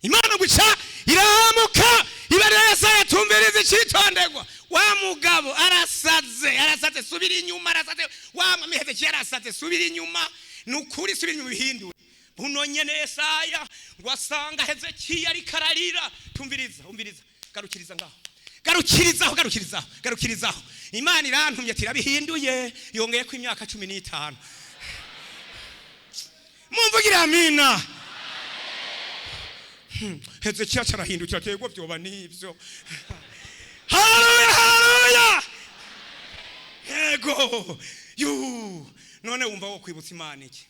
Imana guca irahamuka ibarira Yesaya, tumviriza icitondegwa, wa mugabo arasaze, arasaze, subira inyuma, arasaze wa mwami Hezekiya arasaze, subira inyuma, nukuri subira inyuma bihindure. Buno nyene Yesaya ngo asanga Hezekiya ariko ararira, tumviriza, umviriza, garukiriza ngaho, garukirizaho, garukirizaho, garukirizaho. Imana irantumye ati irabihinduye, yongeyeko imyaka 15. Mumvugire amina. Hezekiya carahindukira ati yego vyoba nivyo. Haleluya, haleluya, yego. Yu none wumva wo kwibutsa Imana iki?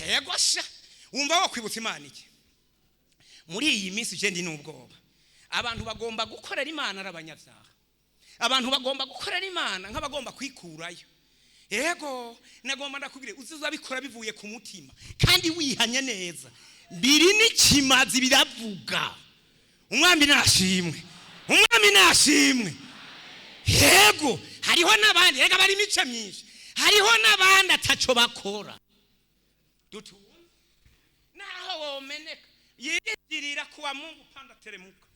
Yego sha, wumva wo kwibutsa Imana iki muri iyi minsi? Je ndi n'ubwoba, abantu bagomba gukorera Imana ari abanyabyaha, abantu bagomba gukorera Imana nk'abagomba kwikurayo. Yego, nagomba ndakubwire, uzabikora bivuye ku mutima kandi wihanye neza, biri n'ikimazi biravuga. Umwami nashimwe, umwami nashimwe. Yego, hariho n'abandi rega bari imice myinshi, hariho n'abandi ataco bakora dutunze, naho womeneka yiyitirira kuwa Mungu, panda teremuka,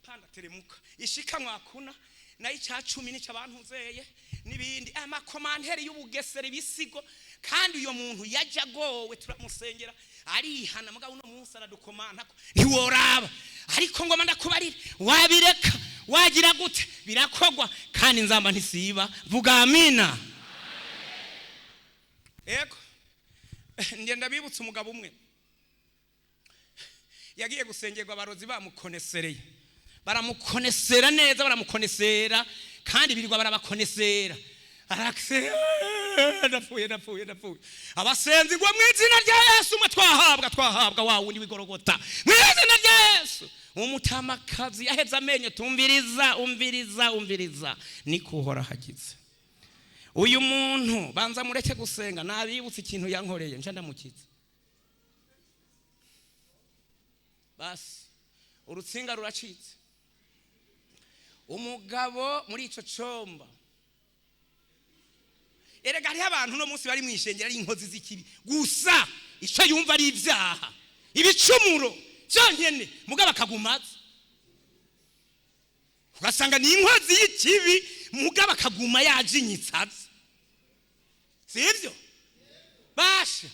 panda teremuka, ishika mwakuna nayo icya cumi nicyo abantu nzeye n'ibindi amakomanteri y'ubugesera ibisigo. Kandi uyo muntu yajya agowe turamusengera arihana, mugabo uno munsi aradukomanta ko ntiworaba. Ariko ngoma ndakubarira, wabireka wagira gute, birakogwa kandi nzamba ntisiba. Vuga amina. Yego, ngenda bibutsa umugabo umwe yagiye gusengerwa, abarozi bamukonesereye, baramukonesera neza, baramukonesera kandi birirwa barabakonesera. Arakse ndapfuye, ndapfuye, ndapfuye. Abasenzi ngo mu izina rya Yesu umwe twahabwa, twahabwa wa wundi w'igorogota, mu izina rya Yesu. Umutamakazi yaheze amenyo, tumviriza, umviriza, umviriza, niko uhora hagize uyu muntu, banza mureke gusenga, nabibutse ikintu yankoreye nca ndamukiza. Basi urutsinga ruracitse, umugabo muri ico comba. Erega hariho abantu uno munsi bari mw'ishengero ari inkozi z'ikibi gusa, ico yumva ari ibyaha, ibicumuro byonyene, mugabo akagumaza, ugasanga ni inkozi y'ikibi, mugabo akaguma yajinyitsaza, sivyo? Basha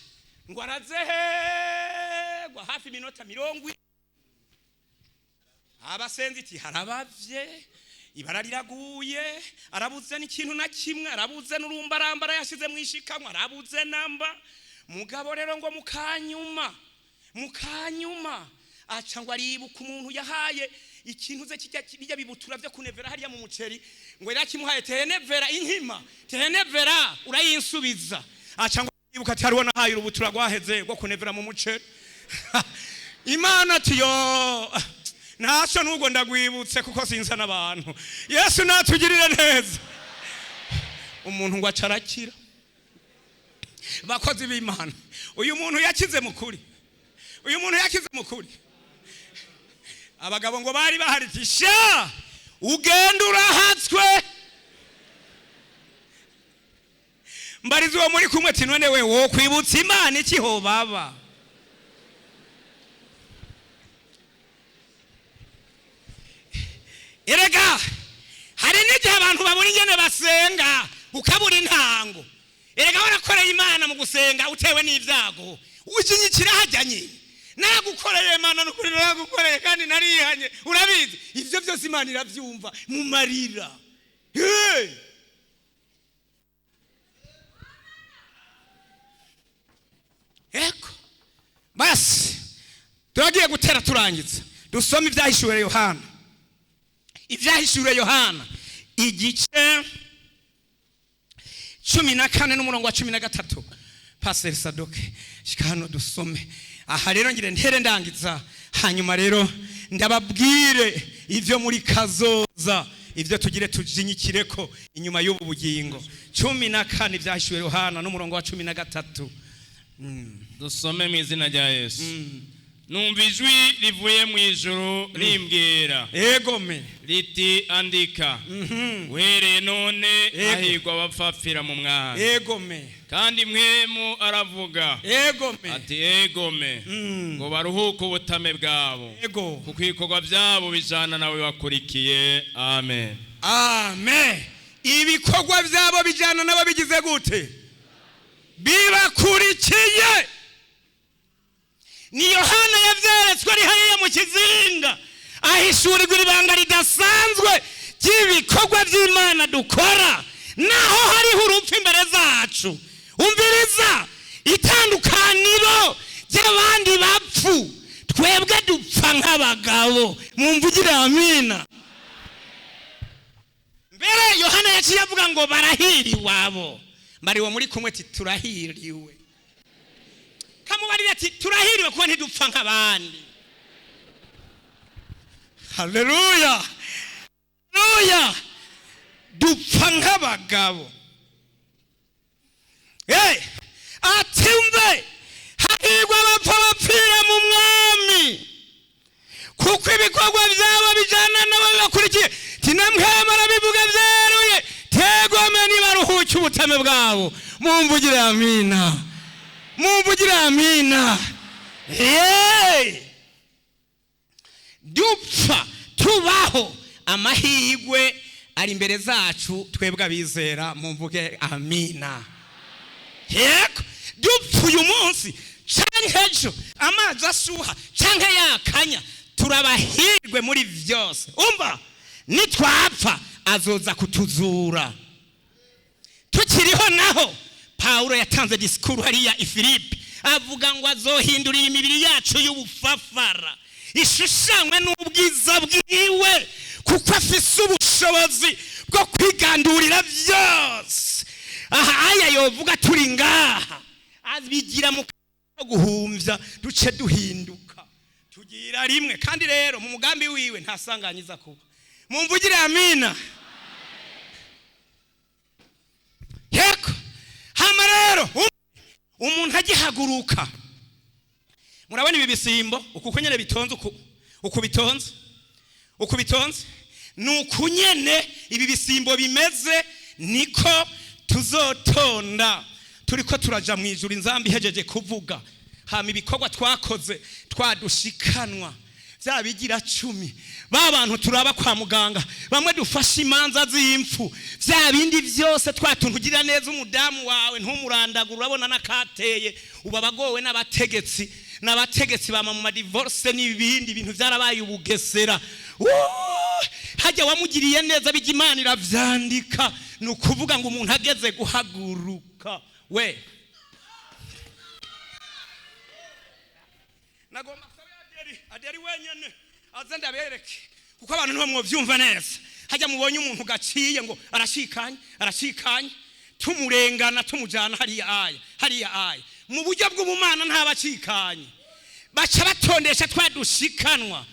ngo arazehegwa hafi iminota 40, abasenzi iti harabavye, ibara riraguye, arabuze n'ikintu na kimwe, arabuze n'urumbarambara yashize mu ishikamwe, arabuze namba. Mugabo rero ngo mukanyuma, mukanyuma aca ngo aribuka umuntu yahaye ikintu ze kijya bijya bibutura byo kunevera hariya mu muceri, ngo yarakimuhaye, tenevera inkima, tenevera urayinsubiza. Aca ngo aribuka ati hariho nahaye urubutura rwaheze rwo kunevera mu muceri. Imana ati yo ntacyo nubwo ndagwibutse kuko sinza n'abantu. Yesu natugirire neza. Umuntu ngo acarakira. Bakozi b'Imana, uyu muntu yakize mukuri, uyu muntu yakize mukuri. Abagabo ngo bari bahari ati sha ugenda urahatswe. Mbarizi uwo muri kumwe ati none we wo kwibutsa Imana iki ho baba? Erega hari n'igihe abantu babura ingene basenga, ukabura intango. Erega warakoreye Imana mu gusenga utewe n'ibyago, ujinyikira hajya nyine. Nagukoreye Imana, nukuri naragukoreye kandi narihanye, urabizi. Ivyo byose Imana iravyumva mu marira. Hey! Eko basi turagiye gutera turangiza, dusome Ibyahishuwe Yohana, Ibyahishuwe Yohana igice 14 n'umurongo wa 13. Pastor Sadoke, shika hano dusome. Aha rero ngire ntere ndangiza, hanyuma rero ndababwire ivyo muri kazoza, ivyo tugire tujinyikireko inyuma y'ubu bugingo. 14 Ibyahishuwe Yohana n'umurongo wa 13. Dusome mu izina rya Yesu. Numva ijwi rivuye mu ijuru rimbwira Egome. riti: "Andika: uhereye none Ego. hahirwa abapfapfira mu Mwami." Egome. Kandi Mpwemu aravuga Egome. ati: "Egome, ngo baruhuke ubutame bwabo, Ego. kuko ibikorwa byabo bijana nawe bakurikiye." Amen. Amen. Ibikorwa byabo bijyana nabo bigize gute? Bibakurikiye. Ni Yohana yabyeretswe ari hariya mu kizinga, ahishurirwa ibanga ridasanzwe ry'ibikorwa by'Imana dukora naho hariho urupfu imbere zacu. Umviriza itandukaniro ry'abandi bapfu: twebwe dupfa nk'abagabo. Mumvugire amina. Mbere Yohana yaciye avuga ngo barahiriwe abo. Mbariwe muri kumwe ati turahiriwe. Kamubarira ati turahiriwe kuba ntidupfa nk'abandi. Haleluya, haleluya! Dupfa nk'abagabo. Hey, ati mve hahirwa abapfa bapfira mu Mwami, kuko ibikorwa byabo bijyana nabo bibakurikiye. Tinamwema arabivuga byeruye: tegome, nibaruhuke ubutame bwabo. Mumvugire amina, mumvugire amina. Yeee! Dupfa tubaho, amahirwe ari imbere zacu twebwe abizera. Mumvuge amina. Yego, dupfa uyu munsi canke ejo, amazi ashuha canke yakanya, turabahirwe muri vyose. Umva, nitwapfa azoza kutuzura. Tukiriho naho, Pawulo yatanze disikuru hariya i Filipi, avuga ngo azohindurira imibiri yacu y'ubufafara ishushanywe n'ubwiza bwiwe, kuko afise ubushobozi bwo kwigandurira byose. Aha aya yovuga turi ngaha, abigira mu guhumbya, duce duhinduka tugira rimwe. Kandi rero mu mugambi wiwe ntasanganyiza kuba. Mumvugire amina. Yego, hama rero umuntu agihaguruka, murabona ibi bisimbo uku nyene bitonze, uku bitonze, uku bitonze, ni uku nyene ibi bisimbo bimeze, niko tuzotonda turiko turaja mu ijuru inzambi ihejeje kuvuga. Hama ibikorwa twakoze twadushikanwa, bya bigira cumi, ba bantu turaba kwa muganga, bamwe dufashe imanza z'impfu, bya bindi byose twatuntu ugira neza umudamu wawe ntumurandagura, urabona n'akateye ubu abagowe n'abategetsi, n'abategetsi bama mu madivorce n'ibindi bintu byarabaye ubugesera. Wuuu! Hajya wamugiriye neza, bijya Imana iravyandika. Ni ukuvuga ngo umuntu ageze guhaguruka, we nagomba kusabe Aderi, Aderi wenyene aze ndabereke, kuko abantu ntibamwovyumva neza. Hajya mubonye umuntu gaciye ngo arashikanye, arashikanye, tumurengana tumujana hariya aya, hariya aya, mu buryo bw'ubumana ntabacikanye, baca batondesha twadushikanwa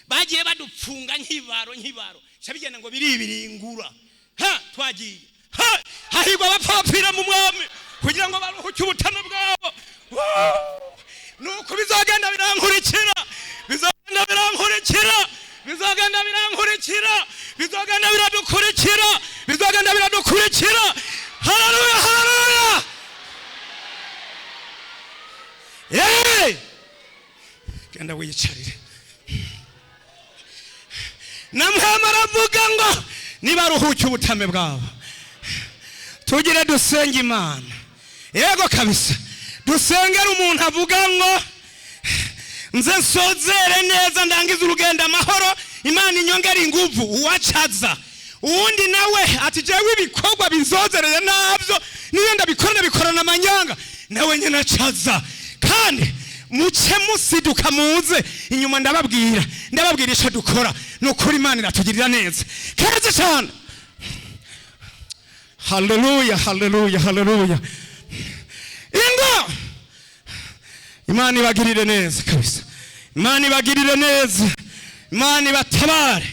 bagiye badupfunga nk'ibaro nk'ibaro, ca bigenda ngo biribiringura. Ha twagiye ha, hahirwa abapfapfira mu Mwami kugira ngo baruhuke ubutane bwabo. Woo! Nuko bizogenda birankurikira, bizogenda birankurikira, bizogenda birankurikira, bizogenda biradukurikira, bizogenda biradukurikira. Haleluya, haleluya! Hey! Genda wiyicarire. Namwema aravuga ngo nibaruhuke ubutame bwabo. Tugire dusenge Imana. Yego kabisa, dusengera umuntu avuga ngo nze nsozere neza, ndangize urugendo amahoro, Imana inyongera inguvu. Uwacaza uwundi nawe ati jewe ibikorwa binzozereye nabyo, niyo ndabikora ndabikorana amanyanga, nawe nyine acaza. Kandi muce musiduka muze inyuma, ndababwira icyo dukora. Ni ukuri Imana iratugirira neza keza cyane. Haleluya, haleluya, haleluya. Ingo Imana ibagirire neza kabisa, Imana ibagirire neza, Imana ibatabare.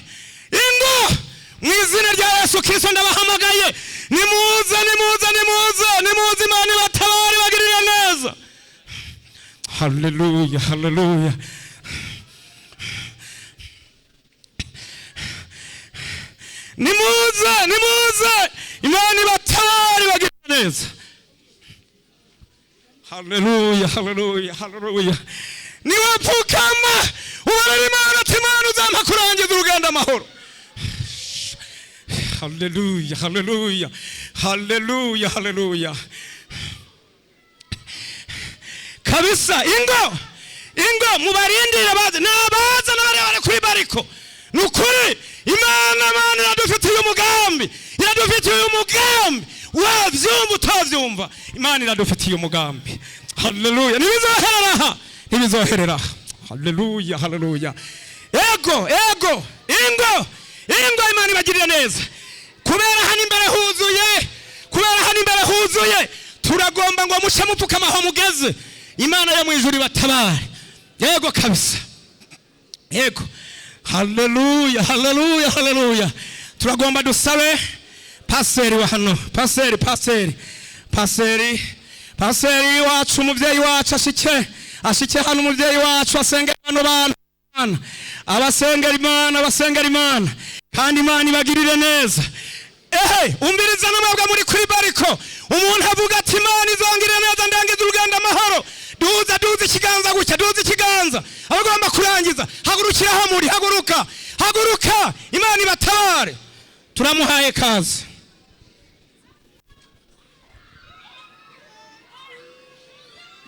Ingo mu izina rya Yesu Kristo ndabahamagaye, nimuze, nimuze, nimuze, nimuze, Imana ibatabare, ibagirire neza. Haleluya, haleluya. Nimuze, nimuze, Imana ibatabare, ibagirire neza. Haleluya, haleluya, haleluya. Niwapfukama ubarira Imana ati Imana uzampa kurangiza urugendo amahoro. Haleluya, haleluya, haleluya, haleluya kabisa. Ingo, ingo mubarindire baze, nabaza n'abari bari kuri bariko. Ni ukuri Imana iradufitiye umugambi, iradufitiye umugambi. Wavyumva utavyumva, Imana iradufitiye umugambi. Haleluya. Ntibizoherera aha, ntibizoherera aha. Haleluya, haleluya. Ego, ego, ingo, ingo, Imana ibagirire neza. Kubera hano imbere huzuye, kubera hano imbere huzuye, turagomba ngo muce mupfukama aho mugeze, Imana yo mu ijuru ibatabare. Yego kabisa, yego. Haleluya, haleluya, haleluya. Turagomba dusabe paseri wa hano, paseri, paseri, paseri, paseri wacu, umuvyeyi wacu ashike, ashike hano. Umuvyeyi wacu asengera bano bantu, abasengera Imana, abasengera Imana, kandi Imana ibagirire neza. Ehe, umviriza n'amabwa muri kuri bariko, umuntu avuga ati Imana izongirira neza, ndangiza urugendo amahoro. Duza, duza ikiganza gutya, duza ikiganza. Abagomba kurangiza, hagurukira aho muri, haguruka, haguruka, Imana ibatabare. Turamuhaye kaze.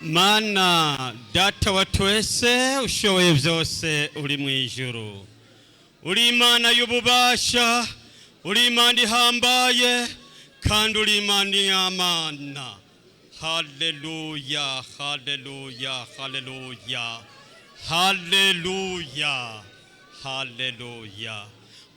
Mana Data wa twese ushoboye byose, uri mu ijuru, uri Imana y'ububasha, uri Imana ihambaye, kandi uri Imana y'amana. Haleluya, haleluya, haleluya, haleluya, haleluya.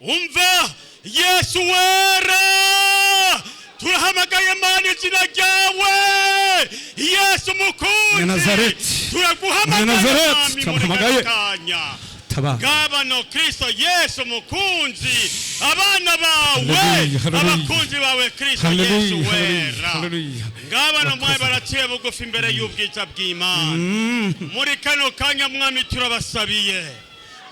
Umva Yesu wera, turahamagaye Mana izina ryawe, Yesu mukunzi, Nazareti. turaguhamagaye Nazareti, Mwami muri turamuhamagaye. kano kanya. Tabara. Gabano Kristo Yesu mukunzi, abana bawe, Haleluya, haleluya. abakunzi bawe Kristo Yesu Haleluya, wera, haleluya. ngabano mwaye baraciye bugufi imbere y'ubwiza bw'Imana muri kano kanya. Mwami, turabasabiye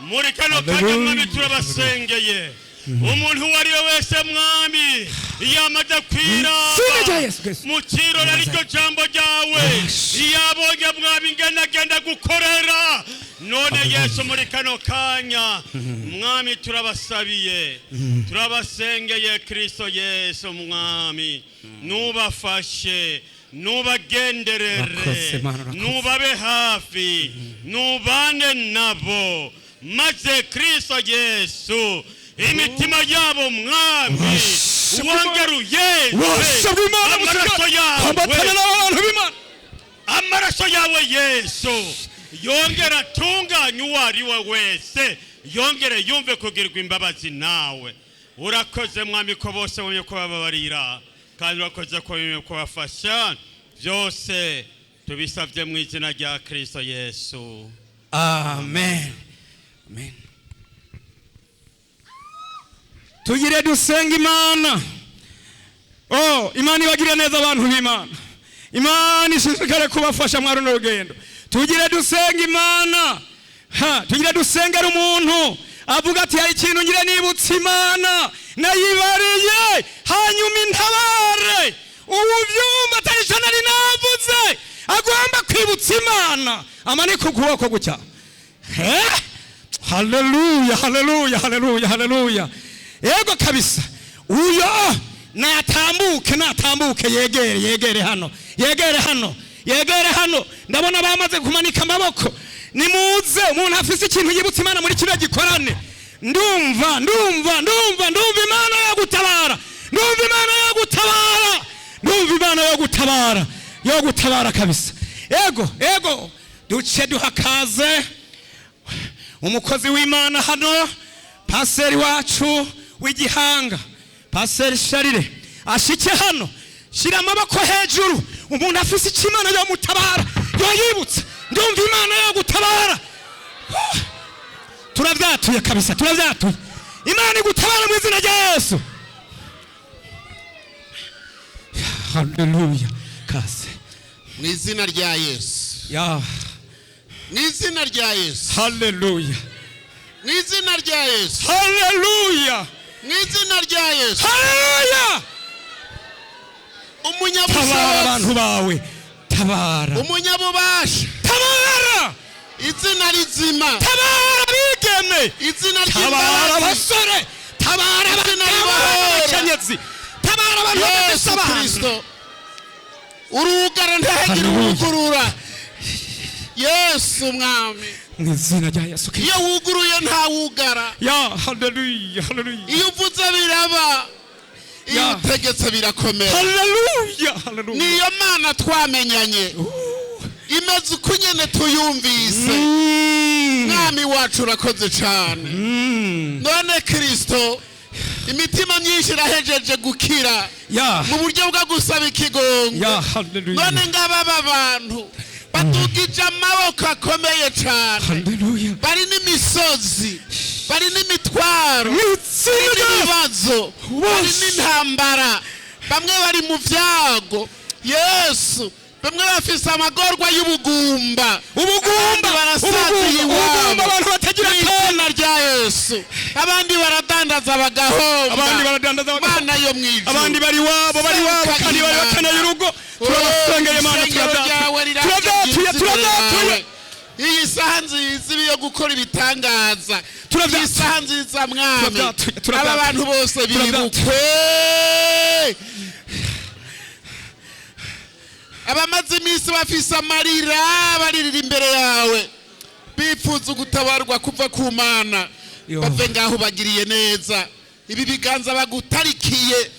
muri kano kanya. Haleluya. Mwami, turabasengeye umuntu uwo ari we wese, Mwami, yamaze Izina rya kwiraba Yesu Kristo. mu kirori ariryo jambo ryawe, yabonye, Mwami, ingene agenda gukorera. None Yesu, muri kano kanya, Mwami, turabasabiye, turabasengeye. Kristo Yesu Mwami, nubafashe, nubagenderere, Urakoze, Mana, urakoze. nubabe hafi, nubane nabo, maze Kristo Yesu imitima yabo, Mwami, Ubashe wongere uyeze Ubashe bw'Imana amaraso busigaye. yawe, Ambatana n'abantu b'Imana. amaraso yawe Yesu yongere atunganye uwo ari we wese, yongere yumve kugirirwa imbabazi nawe. Urakoze Mwami ko bose wemye kubababarira, kandi urakoze ko wemye kubafasha. Byose tubisabye mu izina rya Kristo Yesu. Amen, amen. Tugire dusenga Imana. Oh, Imana ibagirire neza abantu b'Imana, Imana ishishikare kubafasha mwa runo rugendo. Tugire dusenga Imana. Ha, tugire dusengera umuntu avuga ati hari ikintu ngire nibutse Imana nayibariye, hanyuma intabare. Ubu byumva atari cyo nari navuze, agomba kwibutsa Imana, amanika ukuboko gutya. He? Haleluya, haleluya, haleluya, haleluya. Yego kabisa, uyo natambuke, natambuke, yegere, yegere hano. Yegere hano, yegere hano. Ndabona bamaze kumanika amaboko. Nimuze, umuntu afise ikintu yibutse Imana muri kino gikorane. Ndumva, ndumva, ndumva, ndumva Imana yo gutabara, ndumva Imana yo gutabara, ndumva Imana yo gutabara, yo gutabara kabisa. Ego, ego, duce duhakaze umukozi w'Imana hano, paseri wacu w'igihanga, Paseri Sharire, ashike hano. Shira amaboko hejuru, umuntu afise icyo Imana yo mutabara yoyibutse. Ndumva Imana yo gutabara. Turavyatuye kabisa, turavyatuye. Imana igutabara mu izina rya Yesu. Haleluya. Kase. Mu izina rya Yesu. Ya. Mu izina rya Yesu. Haleluya. Mu izina rya Yesu. Haleluya. Mu izina rya Yesu. Haleluya. Tabara abantu Umunyabushobozi, bawe, tabara, umunyabubasha, tabara, izina rizima, tabara abigeme, izina tabara ry'imbabazi, abasore, tabara Izina abagabo, ribohora. abakenyezi, tabara abantu badafise Yesu abana. Kristo. Urugara ntihagire Haleluya. uwugurura. Yesu Mwami, Mu izina rya Yesu Kristo. iyo wuguruye ntawugara. Ya, haleluya, haleluya. Iyo uvuze biraba, iyo Ya. utegetse birakomera. Haleluya, haleluya. Niyo Mana twamenyanye, imeze uko nyene tuyumvise. Mwami wacu, urakoze cane. None Kristo, imitima myinshi irahejeje gukira Ya. mu buryo bwo gusaba ikigongo. Ya, haleluya. None ngaba aba bantu badugije amaboko akomeye cane, Haleluya. bari n'imisozi, bari n'imitwaro, Mu izina rya Yesu. n'ibibazo, bari Bose. n'intambara, bamwe bari mu byago, Yesu, bamwe bafise amagorwa y'ubugumba, Ubugumba, abandi barasaziye ubugumba, ubugumba, iwabo. abantu batagira Mu izina rya Yesu, abandi baradandaza bagahomba, Abandi baradandaza bagahomba. Mana yo mw'ijuru, Abandi bari iwabo, bari iwabo Seruka kandi bari Imana. bakeneye urugo. Turabasengeye Mana, Ishengero ryawe turabyatuye, riraryo turabyatuye, ryizina turabyatuye. ryawe. Iyi saha nziza iba iyo gukora ibitangaza. Turabyatuye. Iyi saha nziza, Mwami, Turabyatuye, turabyatuye. aba bantu bose Turabyatuye. bibukwe, abamaze iminsi bafise amarira, baririra imbere yawe, bifuza gutabarwa kuva ku Mana, Yo. bave ngaho bagiriye neza. Ibi biganza bagutarikiye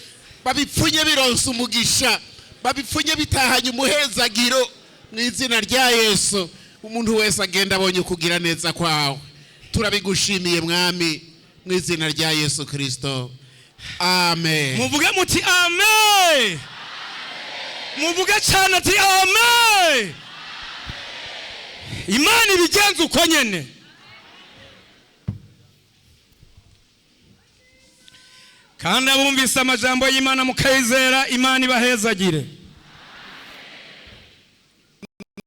babipfunye bironse umugisha, babipfunye bitahanye umuhezagiro. Mu izina rya Yesu, umuntu wese agenda abonye ukugira neza kwawe. Turabigushimiye, Mwami, mu izina rya Yesu Kristo, amen. Muvuge muti amen. Muvuge cyane ati amen. Imana ibigenza uko nyene. Kandi abumvise amajambo y'Imana mukayizera, Imana ibahezagire.